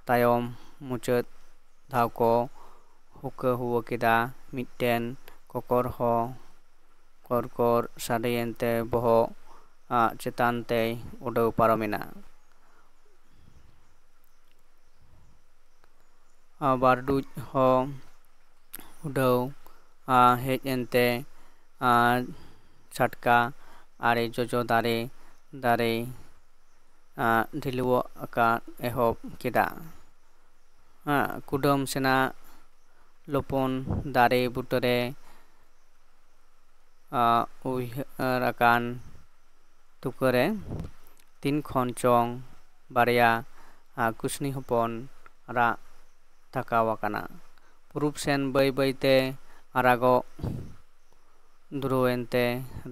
ᱛᱟᱭᱚᱢ ᱢᱩᱪᱟᱹᱫ ᱫᱷᱟᱣ ᱠᱚ ᱦᱩᱠᱟᱹ ᱦᱩᱣᱟᱹ ᱠᱮᱫᱟ᱾ ᱢᱤᱫᱴᱮᱱ ᱠᱚᱠᱚᱨ ᱦᱚᱸ ᱠᱚᱨ ᱠᱚᱨ ᱥᱟᱰᱮᱭᱮᱱ ᱛᱮ ᱵᱚᱦᱚᱜ ᱟᱜ ᱪᱮᱛᱟᱱ ᱛᱮᱭ ᱩᱰᱟᱹᱣ ᱯᱟᱨᱚᱢᱮᱱᱟ᱾ ᱟᱨ ᱵᱟᱹᱨᱰᱩᱡ ᱦᱚᱸ ᱩᱰᱟᱹᱣ, ᱟ, ᱦᱮᱡ ᱮᱱᱛᱮ, ᱟ, ᱪᱷᱟᱴᱠᱟ ᱟᱨᱮ ᱡᱚᱡᱚ ᱫᱟᱨᱮ, ᱫᱟᱨᱮ, ᱟ, ᱰᱷᱤᱞᱣᱟᱹᱜ ᱟᱠᱟᱫ ᱮᱦᱚᱵ ᱠᱮᱫᱟ᱾ ᱟ, ᱠᱩᱰᱟᱹᱢ ᱥᱮᱱᱟᱜ ᱞᱚᱯᱚᱱ ᱫᱟᱨᱮ ᱵᱩᱴᱟᱹᱨᱮ, ᱟ, ᱩᱭᱦᱟᱹᱨ ᱟᱠᱟᱱ ᱛᱩᱠᱟᱹᱨᱮ ᱛᱤᱱ ᱠᱷᱚᱱ ᱪᱚᱝ ᱵᱟᱨᱭᱟ, ᱟ, ᱠᱩᱥᱱᱤ ᱦᱚᱯᱚᱱ ᱨᱟᱜ ᱛᱷᱟᱠᱟᱣ ᱟᱠᱟᱱᱟ᱾ ᱯᱩᱨᱩᱵ ᱥᱮᱱ ᱵᱟᱹᱭ ᱵᱟᱹᱭᱛᱮ ᱟᱨᱟᱜᱚᱜ ᱫᱩᱨᱟᱹᱣᱮᱱᱛᱮ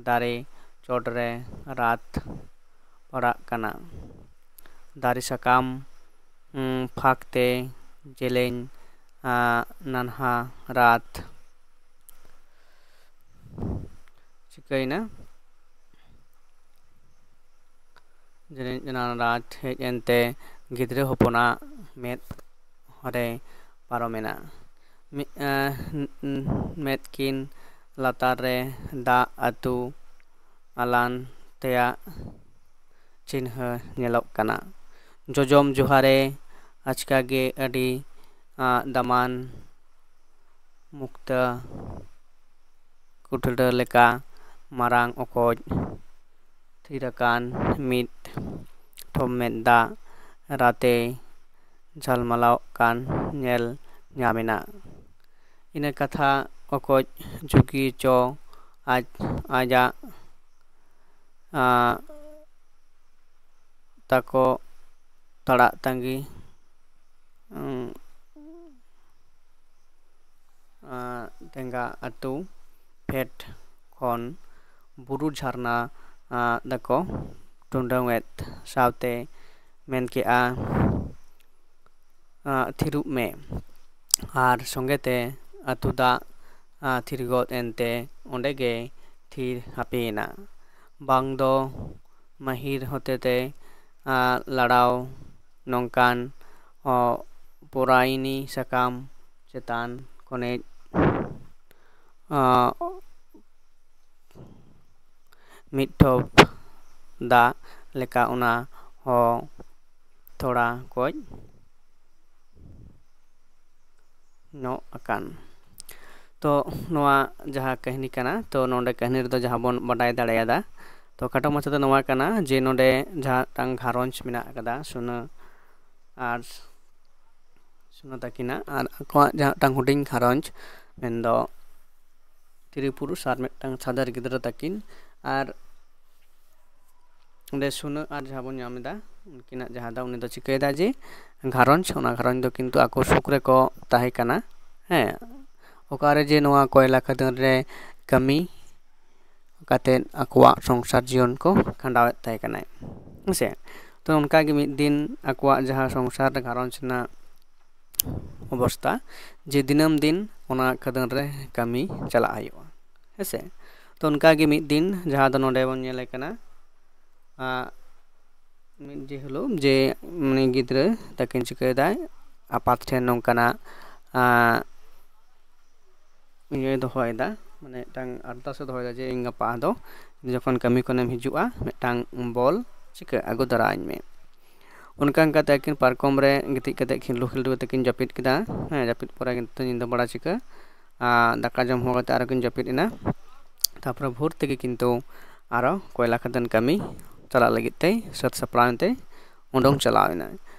ᱫᱟᱨᱮ ᱪᱚᱴᱨᱮ ᱨᱟᱛ ᱯᱟᱲᱟᱜ ᱠᱟᱱᱟ᱾ ᱫᱟᱨᱮ ᱥᱟᱠᱟᱢ, ᱩᱸ, ᱯᱷᱟᱸᱠ ᱛᱮ ᱡᱮᱞᱮᱧ, ᱟ, ᱱᱟᱱᱦᱟ ᱨᱟᱛ ᱪᱤᱠᱟᱹᱭᱮᱱᱟ? ᱡᱮᱞᱮᱧ ᱱᱟᱱᱦᱟ ᱨᱟᱛ ᱦᱮᱡ ᱮᱱᱛᱮ ᱜᱤᱫᱽᱨᱟᱹ ᱦᱚᱯᱚᱱᱟᱜ ᱢᱮᱫ ᱨᱮ ᱯᱟᱨᱚᱢᱮᱱᱟ᱾ ᱢᱤᱫ, ᱮ, ᱢᱮᱫ ᱠᱤᱱ ᱞᱟᱛᱟᱨ ᱨᱮ ᱫᱟᱜ ᱟᱹᱛᱩ ᱟᱞᱟᱱ ᱛᱮᱭᱟᱜ ᱪᱤᱱᱦᱟᱹ ᱧᱮᱞᱚᱜ ᱠᱟᱱᱟ᱾ ᱡᱚᱡᱚᱢ ᱡᱚᱦᱟᱨᱮ ᱟᱪᱠᱟᱜᱮ ᱟᱹᱰᱤ, ᱟ, ᱫᱟᱢᱟᱱ ᱢᱩᱠᱛᱟ ᱠᱩᱴᱲᱟᱹ ᱞᱮᱠᱟ ᱢᱟᱨᱟᱝ ᱚᱠᱚᱡ ᱛᱷᱤᱨ ᱟᱠᱟᱱ ᱢᱤᱫ ᱴᱷᱚᱯ ᱢᱮᱫ ᱫᱟᱜ ᱨᱟᱛᱮ ᱡᱷᱟᱞᱢᱟᱞᱟᱣ ᱠᱟᱱ ᱧᱮᱞ ᱧᱟᱢ ᱮᱱᱟ᱾ ᱤᱱᱟᱹ ᱠᱟᱛᱷᱟ ᱚᱠᱚᱡ ᱡᱩᱜᱤ ᱪᱚ ᱟᱡ ᱟᱡᱟᱜ ᱛᱟᱠᱚ ᱛᱟᱲᱟᱜ ᱛᱟᱺᱜᱤ ᱴᱮᱸᱜᱟ ᱟᱹᱛᱩ ᱯᱷᱮᱰ ᱠᱷᱚᱱ ᱵᱩᱨᱩ ᱡᱷᱟᱨᱱᱟ ᱫᱟᱠᱚ ᱴᱩᱰᱟᱹᱝ ᱮᱫ ᱥᱟᱶᱛᱮ ᱢᱮᱱ ᱠᱮᱜᱼᱟ, "ᱛᱷᱤᱨᱚᱜ ᱢᱮ", ᱟᱨ ᱥᱚᱸᱜᱮ ᱛᱮ ᱟᱹᱛᱩ ᱫᱟᱜ ᱛᱷᱤᱨ ᱜᱚᱫ ᱮᱱᱛᱮ ᱚᱸᱰᱮ ᱜᱮ ᱛᱷᱤᱨ ᱦᱟᱹᱯᱤᱭᱮᱱᱟ᱾ ᱵᱟᱝ ᱫᱚ ᱢᱟᱹᱦᱤᱨ ᱦᱚᱛᱮᱛᱮ ᱞᱟᱲᱟᱣ ᱱᱚᱝᱠᱟᱱ ᱯᱚᱨᱟᱭᱱᱤ ᱥᱟᱠᱟᱢ ᱪᱮᱛᱟᱱ ᱠᱷᱚᱱᱤᱡ ᱢᱤᱫ ᱴᱷᱚᱯ ᱫᱟᱜ ᱞᱮᱠᱟ ᱚᱱᱟ ᱦᱚᱸ ᱛᱷᱚᱲᱟ ᱠᱚᱡ ᱧᱚᱜ ᱟᱠᱟᱱ᱾ ᱛᱚ ᱱᱚᱣᱟ ᱡᱟᱦᱟᱸ ᱠᱟᱹᱦᱱᱤ ᱠᱟᱱᱟ, ᱛᱚ ᱱᱚᱰᱮ ᱠᱟᱹᱦᱱᱤ ᱨᱮᱫᱚ ᱡᱟᱦᱟᱸ ᱵᱚᱱ ᱵᱟᱰᱟᱭ ᱫᱟᱲᱮᱭᱟᱫᱟ, ᱛᱚ ᱠᱷᱟᱴᱚ ᱢᱟᱪᱷᱟ ᱫᱚ ᱱᱚᱣᱟ ᱠᱟᱱᱟ ᱡᱮ ᱱᱚᱰᱮ ᱡᱟᱦᱟᱸ ᱢᱤᱫᱴᱟᱝ ᱜᱷᱟᱨᱚᱸᱡᱽ ᱢᱮᱱᱟᱜ ᱟᱠᱟᱫᱟ, ᱥᱩᱱᱟᱹ ᱟᱨ ᱥᱩᱱᱟᱹ ᱛᱟᱹᱠᱤᱱᱟᱜ, ᱟᱨ ᱟᱠᱚᱣᱟᱜ ᱡᱟᱦᱟᱸ ᱢᱤᱫᱴᱟᱝ ᱦᱩᱰᱤᱧ ᱜᱷᱟᱨᱚᱸᱡᱽ, ᱢᱮᱱᱫᱚ ᱛᱤᱨᱤ ᱯᱩᱨᱩᱥ ᱟᱨ ᱢᱤᱫᱴᱟᱝ ᱥᱟᱫᱟᱨ ᱜᱤᱫᱽᱨᱟᱹ ᱛᱟᱹᱠᱤᱱ᱾ ᱟᱨ ᱚᱸᱰᱮ ᱥᱩᱱᱟᱹ ᱟᱨ ᱡᱟᱦᱟᱸ ᱵᱚᱱ ᱧᱟᱢ ᱮᱫᱟ, ᱩᱱᱠᱤᱱᱟᱜ ᱡᱟᱦᱟᱸ ᱫᱚ, ᱩᱱᱤ ᱫᱚ ᱪᱤᱠᱟᱹᱭᱮᱫᱟ ᱡᱮ ᱜᱷᱟᱨᱚᱸᱡᱽ, ᱚᱱᱟ ᱜᱷᱟᱨᱚᱸᱡᱽ ᱫᱚ ᱠᱤᱱᱛᱩ ᱟᱠᱚ ᱥᱩᱠ ᱨᱮᱠᱚ ᱛᱟᱦᱮᱸ ᱠᱟᱱᱟ᱾ ᱦᱮᱸ, ᱚᱠᱟᱨᱮ ᱡᱮ ᱱᱚᱣᱟ ᱠᱚᱭᱞᱟ ᱠᱷᱟᱫᱟᱱ ᱨᱮ ᱠᱟᱹᱢᱤ ᱠᱟᱛᱮᱫ ᱟᱠᱚᱣᱟᱜ ᱥᱚᱝᱥᱟᱨ ᱡᱤᱭᱚᱱ ᱠᱚ ᱠᱷᱟᱸᱰᱟᱣᱮᱫ ᱛᱟᱦᱮᱸ ᱠᱟᱱᱟᱭ᱾ ᱦᱮᱸᱥᱮ? ᱛᱚ ᱚᱱᱠᱟᱜᱮ ᱢᱤᱫ ᱫᱤᱱ ᱟᱠᱚᱣᱟᱜ ᱡᱟᱦᱟᱸ ᱥᱚᱝᱥᱟᱨ ᱨᱮ ᱜᱷᱟᱨᱚᱸᱡᱽ ᱨᱮᱱᱟᱜ ᱚᱵᱚᱥᱛᱟ, ᱡᱮ ᱫᱤᱱᱟᱹᱢ ᱫᱤᱱ ᱚᱱᱟ ᱠᱷᱟᱫᱟᱱ ᱨᱮ ᱠᱟᱹᱢᱤ ᱪᱟᱞᱟᱜ ᱦᱩᱭᱩᱜᱼᱟ᱾ ᱦᱮᱸᱥᱮ? ᱛᱚ ᱚᱱᱠᱟᱜᱮ ᱢᱤᱫ ᱫᱤᱱ ᱡᱟᱦᱟᱸ ᱫᱚ ᱱᱚᱰᱮ ᱵᱚᱱ ᱧᱮᱞᱮ ᱠᱟᱱᱟ, ᱢᱤᱫ ᱡᱮ ᱦᱤᱞᱳᱜ ᱡᱮ ᱩᱱᱤ ᱜᱤᱫᱽᱨᱟᱹ ᱛᱟᱹᱠᱤᱱ ᱪᱤᱠᱟᱹᱭᱮᱫᱟᱭ, ᱟᱯᱟᱛ ᱴᱷᱮᱱ ᱱᱚᱝᱠᱟᱱᱟᱜ ᱤᱭᱟᱹᱭ ᱫᱚᱦᱚᱭᱮᱫᱟ, ᱢᱟᱱᱮ ᱢᱤᱫᱴᱟᱝ ᱟᱨᱫᱟᱥ ᱮ ᱫᱚᱦᱚᱭᱮᱫᱟ ᱡᱮ, "ᱤᱧ ᱜᱟᱯᱟ ᱫᱚ ᱡᱚᱠᱷᱚᱱ ᱠᱟᱹᱢᱤ ᱠᱷᱚᱱᱮᱢ ᱦᱤᱡᱩᱜᱼᱟ, ᱢᱤᱫᱴᱟᱝ ᱵᱚᱞ ᱪᱤᱠᱟᱹ ᱟᱹᱜᱩ ᱫᱟᱨᱟ ᱟᱹᱧ ᱢᱮ᱾" ᱚᱱᱠᱟ ᱚᱱᱠᱟᱛᱮ ᱟᱹᱠᱤᱱ ᱯᱟᱨᱠᱚᱢ ᱨᱮ ᱜᱤᱛᱤᱡ ᱠᱟᱛᱮ ᱠᱷᱮᱞᱰᱩ ᱠᱷᱮᱞᱰᱩ ᱠᱟᱛᱮ ᱠᱤᱱ ᱡᱟᱹᱯᱤᱫ ᱠᱮᱫᱟ᱾ ᱦᱮᱸ, ᱡᱟᱹᱯᱤᱫ ᱯᱚᱨᱮ ᱠᱤᱱᱛᱩ ᱧᱤᱫᱟᱹ ᱵᱮᱲᱟ ᱪᱤᱠᱟᱹ ᱟᱨ ᱫᱟᱠᱟ ᱡᱚᱢ ᱦᱚᱸ ᱠᱟᱛᱮ ᱟᱨᱚ ᱠᱤᱱ ᱡᱟᱹᱯᱤᱫ ᱮᱱᱟ᱾ ᱛᱟᱨᱯᱚᱨᱮ ᱵᱷᱳᱨ ᱛᱮᱜᱮ ᱠᱤᱱᱛᱩ ᱟᱨᱚ ᱠᱚᱭᱞᱟ ᱠᱷᱟᱫᱟᱱ ᱠᱟᱹᱢᱤ ᱪᱟᱞᱟᱜ ᱞᱟᱹᱜᱤᱫ ᱛᱮᱭ ᱥᱟᱹᱛ ᱥᱟᱯᱲᱟᱣ ᱮᱱᱛᱮ ᱩᱰᱩᱝ ᱪᱟᱞᱟᱣ ᱮᱱᱟ᱾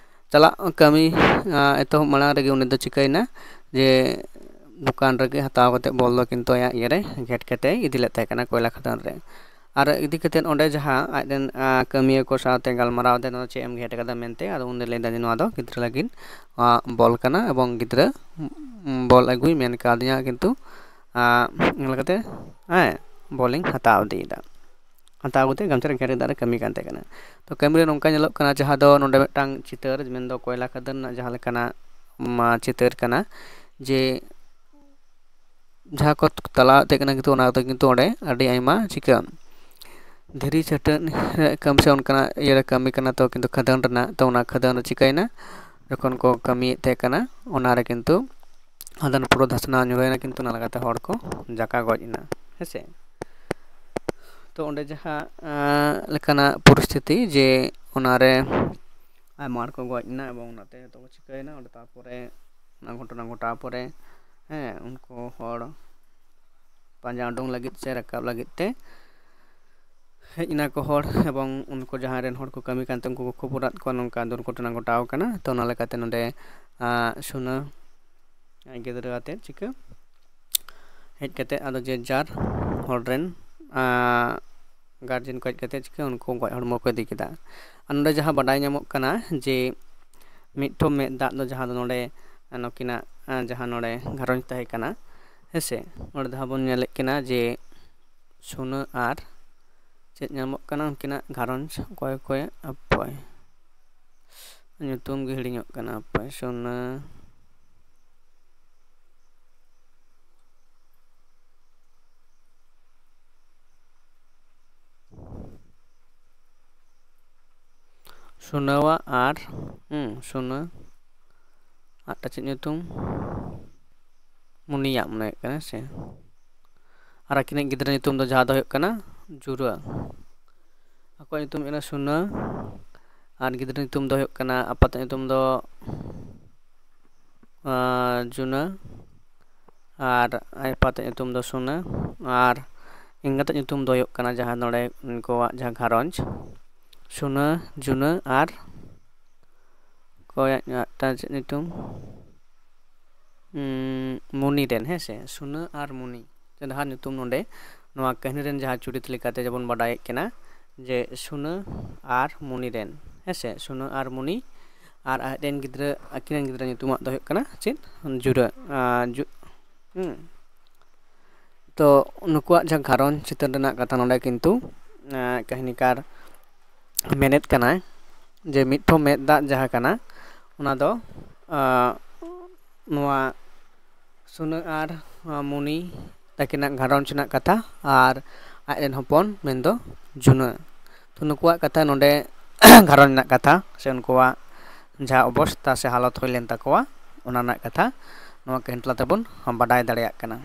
ᱪᱟᱞᱟᱜ ᱠᱟᱹᱢᱤ, ᱟᱸ, ᱮᱛᱚᱦᱚᱵ ᱢᱟᱲᱟᱝ ᱨᱮᱜᱮ ᱩᱱᱤ ᱫᱚ ᱪᱤᱠᱟᱹᱭᱮᱱᱟ ᱡᱮ ᱫᱚᱠᱟᱱ ᱨᱮᱜᱮ ᱦᱟᱛᱟᱣ ᱠᱟᱛᱮ ᱵᱚᱞ ᱫᱚ ᱠᱤᱱᱛᱩ ᱟᱭᱟᱜ ᱤᱭᱟᱹ ᱨᱮ ᱜᱷᱮᱴ ᱠᱟᱛᱮ ᱤᱫᱤ ᱞᱮᱫ ᱛᱟᱦᱮᱸ ᱠᱟᱱᱟ ᱠᱚᱭᱞᱟ ᱠᱷᱟᱫᱟᱱ ᱨᱮ᱾ ᱟᱨ ᱤᱫᱤ ᱠᱟᱛᱮ ᱚᱸᱰᱮ ᱡᱟᱦᱟᱸ ᱟᱡ ᱨᱮᱱ, ᱟᱸ, ᱠᱟᱹᱢᱤᱭᱟᱹ ᱠᱚ ᱥᱟᱶᱛᱮ ᱜᱟᱞᱢᱟᱨᱟᱣ ᱮᱫᱟ, "ᱱᱚᱣᱟ ᱪᱮᱫ ᱮᱢ ᱜᱷᱮᱴ ᱠᱟᱫᱟ?" ᱢᱮᱱᱛᱮ᱾ ᱟᱫᱚ ᱩᱱᱤ ᱞᱟᱹᱭ ᱮᱫᱟ ᱡᱮ, "ᱱᱚᱣᱟ ᱫᱚ ᱜᱤᱫᱽᱨᱟᱹ ᱞᱟᱹᱜᱤᱫ, ᱟᱸ, ᱵᱚᱞ ᱠᱟᱱᱟ ᱮᱵᱚᱝ ᱜᱤᱫᱽᱨᱟᱹ, ᱩᱸ, ᱵᱚᱞ ᱟᱹᱜᱩᱭ ᱢᱮᱱ ᱠᱟᱣᱫᱤᱧᱟ, ᱠᱤᱱᱛᱩ, ᱟᱸ, ᱚᱱᱟ ᱞᱮᱠᱟᱛᱮ, ᱦᱮᱸ, ᱵᱚᱞᱤᱧ ᱦᱟᱛᱟᱣ ᱤᱫᱤᱭᱮᱫᱟ᱾" ᱦᱟᱛᱟᱣ ᱠᱟᱛᱮ ᱜᱟᱢᱪᱷᱟ ᱨᱮ ᱜᱷᱮᱴ ᱠᱟᱛᱮ ᱟᱨᱮ ᱠᱟᱹᱢᱤ ᱠᱟᱱ ᱛᱟᱦᱮᱸ ᱠᱟᱱᱟ᱾ ᱛᱚ ᱠᱟᱹᱢᱤ ᱨᱮ ᱱᱚᱝᱠᱟ ᱧᱮᱞᱚᱜ ᱠᱟᱱᱟ, ᱡᱟᱦᱟᱸ ᱫᱚ ᱱᱚᱰᱮ ᱢᱤᱫᱴᱟᱝ ᱪᱤᱛᱟᱹᱨ, ᱢᱮᱱᱫᱚ ᱠᱚᱭᱞᱟ ᱠᱷᱟᱫᱟᱱ ᱨᱮᱱᱟᱜ ᱡᱟᱦᱟᱸ ᱞᱮᱠᱟᱱᱟᱜ, ᱢᱟ, ᱪᱤᱛᱟᱹᱨ ᱠᱟᱱᱟ, ᱡᱮ ᱡᱟᱦᱟᱸ ᱠᱚ ᱛᱟᱞᱟᱣᱮᱫ ᱛᱟᱦᱮᱸ ᱠᱟᱱᱟ, ᱠᱤᱱᱛᱩ ᱚᱱᱟ ᱫᱚ ᱠᱤᱱᱛᱩ ᱚᱸᱰᱮ ᱟᱹᱰᱤ ᱟᱭᱢᱟ ᱪᱤᱠᱟᱹ ᱫᱷᱤᱨᱤ ᱪᱟᱹᱴᱟᱹᱱᱤ ᱨᱮ ᱠᱟᱹᱢᱤ ᱥᱮ ᱚᱱᱠᱟᱱᱟᱜ ᱤᱭᱟᱹ ᱨᱮ ᱠᱟᱹᱢᱤ ᱠᱟᱱᱟ᱾ ᱛᱚ ᱠᱤᱱᱛᱩ ᱠᱷᱟᱫᱟᱱ ᱨᱮᱱᱟᱜ, ᱛᱚ ᱚᱱᱟ ᱠᱷᱟᱫᱟᱱ ᱨᱮ ᱪᱤᱠᱟᱹᱭᱮᱱᱟ, ᱡᱚᱠᱷᱚᱱ ᱠᱚ ᱠᱟᱹᱢᱤᱭᱮᱫ ᱛᱟᱦᱮᱸ ᱠᱟᱱᱟ, ᱚᱱᱟ ᱨᱮ ᱠᱤᱱᱛᱩ ᱠᱷᱟᱫᱟᱱ ᱯᱩᱨᱟᱹ ᱫᱷᱟᱥᱱᱟ ᱧᱩᱨᱦᱟᱹᱭᱮᱱᱟ, ᱠᱤᱱᱛᱩ ᱚᱱᱟ ᱞᱮᱠᱟᱛᱮ ᱦᱚᱲ ᱠᱚ ᱡᱟᱠᱟ ᱜᱚᱡ ᱮᱱᱟ, ᱦᱮᱸ ᱥᱮ᱾ ᱛᱚ ᱚᱸᱰᱮ ᱡᱟᱦᱟᱸ, ᱟᱸ, ᱞᱮᱠᱟᱱᱟᱜ ᱯᱚᱨᱤᱥᱛᱷᱤᱛᱤ ᱡᱮ ᱚᱱᱟᱨᱮ ᱟᱭᱢᱟ ᱦᱚᱲ ᱠᱚ ᱜᱚᱡ ᱮᱱᱟ ᱮᱵᱚᱝ ᱚᱱᱟᱛᱮ ᱡᱚᱛᱚ ᱠᱚ ᱪᱤᱠᱟᱹᱭᱮᱱᱟ ᱚᱸᱰᱮ᱾ ᱛᱟᱨᱯᱚᱨᱮ ᱚᱱᱟ ᱜᱷᱚᱴᱚᱱᱟ ᱜᱷᱚᱴᱟᱣ ᱯᱚᱨᱮ, ᱦᱮᱸ, ᱩᱱᱠᱩ ᱦᱚᱲ ᱯᱟᱸᱡᱟ ᱩᱰᱩᱝ ᱞᱟᱹᱜᱤᱫ ᱥᱮ ᱨᱟᱠᱟᱵ ᱞᱟᱹᱜᱤᱫ ᱛᱮ ᱦᱮᱡ ᱮᱱᱟ ᱠᱚ ᱦᱚᱲ, ᱮᱵᱚᱝ ᱩᱱᱠᱩ ᱡᱟᱦᱟᱸᱭ ᱨᱮᱱ ᱦᱚᱲ ᱠᱚ ᱠᱟᱹᱢᱤ ᱠᱟᱱ ᱛᱮ ᱩᱱᱠᱩ ᱠᱚ ᱠᱷᱚᱵᱚᱨᱟᱫ ᱠᱚᱣᱟ ᱱᱚᱝᱠᱟ ᱫᱩᱨᱜᱷᱚᱴᱚᱱᱟ ᱜᱷᱚᱴᱟᱣ ᱟᱠᱟᱱᱟ᱾ ᱛᱚ ᱚᱱᱟ ᱞᱮᱠᱟᱛᱮ ᱱᱚᱰᱮ, ᱟᱸ, ᱥᱩᱱᱟᱹ ᱜᱤᱫᱽᱨᱟᱹ ᱟᱛᱮ ᱪᱤᱠᱟᱹ ᱦᱮᱡ ᱠᱟᱛᱮ ᱟᱫᱚ ᱡᱮ ᱡᱟᱨ ᱦᱚᱲ ᱨᱮᱱ, ᱟᱸ, ᱜᱟᱨᱡᱮᱱ ᱠᱚ ᱦᱮᱡ ᱠᱟᱛᱮ ᱪᱤᱠᱟᱹ ᱩᱱᱠᱩ ᱜᱚᱡ ᱦᱚᱲᱢᱚ ᱠᱚ ᱤᱫᱤ ᱠᱮᱫᱟ᱾ ᱟᱨ ᱱᱚᱰᱮ ᱡᱟᱦᱟᱸ ᱵᱟᱰᱟᱭ ᱧᱟᱢᱚᱜ ᱠᱟᱱᱟ ᱡᱮ ᱢᱤᱫ ᱴᱷᱚᱯ ᱢᱮᱫ ᱫᱟᱜ ᱫᱚ ᱡᱟᱦᱟᱸ ᱫᱚ ᱱᱚᱰᱮ ᱱᱩᱠᱤᱱᱟᱜ, ᱟᱸ, ᱡᱟᱦᱟᱸ ᱱᱚᱰᱮ ᱜᱷᱟᱨᱚᱸᱡᱽ ᱛᱟᱦᱮᱸ ᱠᱟᱱᱟ, ᱦᱮᱸ ᱥᱮ, ᱱᱚᱰᱮ ᱡᱟᱦᱟᱸ ᱵᱚᱱ ᱧᱮᱞᱮᱫ ᱠᱤᱱᱟ ᱡᱮ ᱥᱩᱱᱟᱹ ᱟᱨ ᱪᱮᱫ ᱧᱟᱢᱚᱜ ᱠᱟᱱᱟ ᱩᱱᱠᱤᱱᱟᱜ ᱜᱷᱟᱨᱚᱸᱡᱽ ᱚᱠᱚᱭ ᱚᱠᱚᱭ ᱦᱟᱯᱳᱭ ᱧᱩᱛᱩᱢ ᱜᱮ ᱦᱤᱲᱤᱧᱚᱜ ᱠᱟᱱᱟ, ᱦᱟᱯᱳᱭ ᱥᱩᱱᱟᱹ ᱥᱩᱱᱟᱹᱣᱟ ᱟᱨ, ᱦᱩᱸ, ᱥᱩᱱᱟᱹ ᱟᱨ ᱪᱮᱫ ᱧᱩᱛᱩᱢ? ᱢᱩᱱᱤᱭᱟᱜ ᱢᱚᱱᱮ ᱦᱩᱭᱩᱜ ᱠᱟᱱᱟ, ᱥᱮ? ᱟᱨ ᱟᱹᱠᱤᱱᱟᱜ ᱜᱤᱫᱽᱨᱟᱹ ᱧᱩᱛᱩᱢ ᱫᱚ ᱡᱟᱦᱟᱸ ᱫᱚ ᱦᱩᱭᱩᱜ ᱠᱟᱱᱟ ᱡᱩᱨᱟᱹ᱾ ᱟᱠᱚᱣᱟᱜ ᱧᱩᱛᱩᱢ ᱦᱩᱭᱩᱜ ᱠᱟᱱᱟ ᱥᱩᱱᱟᱹ ᱟᱨ ᱜᱤᱫᱽᱨᱟᱹ ᱧᱩᱛᱩᱢ ᱫᱚ ᱦᱩᱭᱩᱜ ᱠᱟᱱᱟ, ᱟᱯᱟᱛᱟᱜ ᱧᱩᱛᱩᱢ ᱫᱚ, ᱟᱸ, ᱡᱩᱱᱟᱹ᱾ ᱟᱨ ᱟᱡ ᱟᱯᱟᱛᱟᱜ ᱧᱩᱛᱩᱢ ᱫᱚ ᱥᱩᱱᱟᱹ, ᱟᱨ ᱮᱸᱜᱟᱛᱟᱜ ᱧᱩᱛᱩᱢ ᱫᱚ ᱦᱩᱭᱩᱜ ᱠᱟᱱᱟ, ᱡᱟᱦᱟᱸ ᱱᱚᱰᱮ ᱩᱱᱠᱩᱣᱟᱜ ᱡᱟᱦᱟᱸ ᱜᱷᱟᱨᱚᱸᱡᱽ, ᱥᱩᱱᱟᱹ, ᱡᱩᱱᱟᱹ ᱟᱨ ᱚᱠᱚᱭᱟᱜ ᱢᱤᱫᱴᱟᱝ ᱪᱮᱫ ᱧᱩᱛᱩᱢ? ᱩᱸ, ᱢᱩᱱᱤ ᱨᱮᱱ, ᱦᱮᱸ ᱥᱮ, ᱥᱩᱱᱟᱹ ᱟᱨ ᱢᱩᱱᱤ᱾ ᱡᱟᱦᱟᱸ ᱧᱩᱛᱩᱢ ᱱᱚᱰᱮ ᱱᱚᱣᱟ ᱠᱟᱹᱦᱱᱤ ᱨᱮᱱ ᱡᱟᱦᱟᱸ ᱪᱩᱨᱤᱛ ᱞᱮᱠᱟᱛᱮ ᱡᱮᱢᱚᱱ ᱵᱟᱰᱟᱭᱮᱫ ᱠᱟᱱᱟ ᱡᱮ ᱥᱩᱱᱟᱹ ᱟᱨ ᱢᱩᱱᱤ ᱨᱮᱱ, ᱦᱮᱸ ᱥᱮ, ᱥᱩᱱᱟᱹ ᱟᱨ ᱢᱩᱱᱤ, ᱟᱨ ᱟᱡ ᱨᱮᱱ ᱜᱤᱫᱽᱨᱟᱹ, ᱟᱹᱠᱤᱱ ᱨᱮᱱ ᱜᱤᱫᱽᱨᱟᱹ ᱧᱩᱛᱩᱢᱟᱜ ᱫᱚ ᱦᱩᱭᱩᱜ ᱠᱟᱱᱟ ᱪᱮᱫ? ᱡᱩᱨᱟᱹ, ᱟᱨ ᱡᱩ-, ᱦᱩᱸ᱾ ᱛᱚ ᱱᱩᱠᱩᱣᱟᱜ ᱡᱟᱦᱟᱸ ᱜᱷᱟᱨᱚᱸᱡᱽ ᱪᱤᱛᱟᱹᱨ ᱨᱮᱱᱟᱜ ᱠᱟᱛᱷᱟ ᱱᱚᱰᱮ ᱠᱤᱱᱛᱩ, ᱟᱸ, ᱠᱟᱹᱦᱱᱤᱠᱟᱨ ᱢᱮᱱᱮᱫ ᱠᱟᱱᱟᱭ ᱡᱮ ᱢᱤᱫ ᱴᱷᱚᱯ ᱢᱮᱫ ᱫᱟᱜ ᱡᱟᱦᱟᱸ ᱠᱟᱱᱟ, ᱚᱱᱟ ᱫᱚ, ᱟᱸ, ᱱᱚᱣᱟ ᱥᱩᱱᱟᱹ ᱟᱨ, ᱟᱸ, ᱢᱩᱱᱤ ᱛᱟᱹᱠᱤᱱᱟᱜ ᱜᱷᱟᱨᱚᱸᱡᱽ ᱨᱮᱱᱟᱜ ᱠᱟᱛᱷᱟ ᱟᱨ ᱟᱡ ᱨᱮᱱ ᱦᱚᱯᱚᱱ ᱢᱮᱱᱫᱚ ᱡᱩᱱᱟᱹ᱾ ᱛᱚ ᱱᱩᱠᱩᱣᱟᱜ ᱠᱟᱛᱷᱟ ᱱᱚᱰᱮ ᱜᱷᱟᱨᱚᱸᱡᱽ ᱨᱮᱱᱟᱜ ᱠᱟᱛᱷᱟ ᱥᱮ ᱩᱱᱠᱩᱣᱟᱜ ᱡᱟᱦᱟᱸ ᱚᱵᱚᱥᱛᱟ ᱥᱮ ᱦᱟᱞᱚᱛ ᱦᱩᱭ ᱞᱮᱱ ᱛᱟᱠᱚᱣᱟ, ᱚᱱᱟ ᱨᱮᱱᱟᱜ ᱠᱟᱛᱷᱟ ᱱᱚᱣᱟ ᱠᱟᱹᱦᱱᱤ ᱛᱟᱞᱟ ᱛᱮᱵᱚᱱ ᱵᱟᱰᱟᱭ ᱫᱟᱲᱮᱭᱟᱜ ᱠᱟᱱᱟ᱾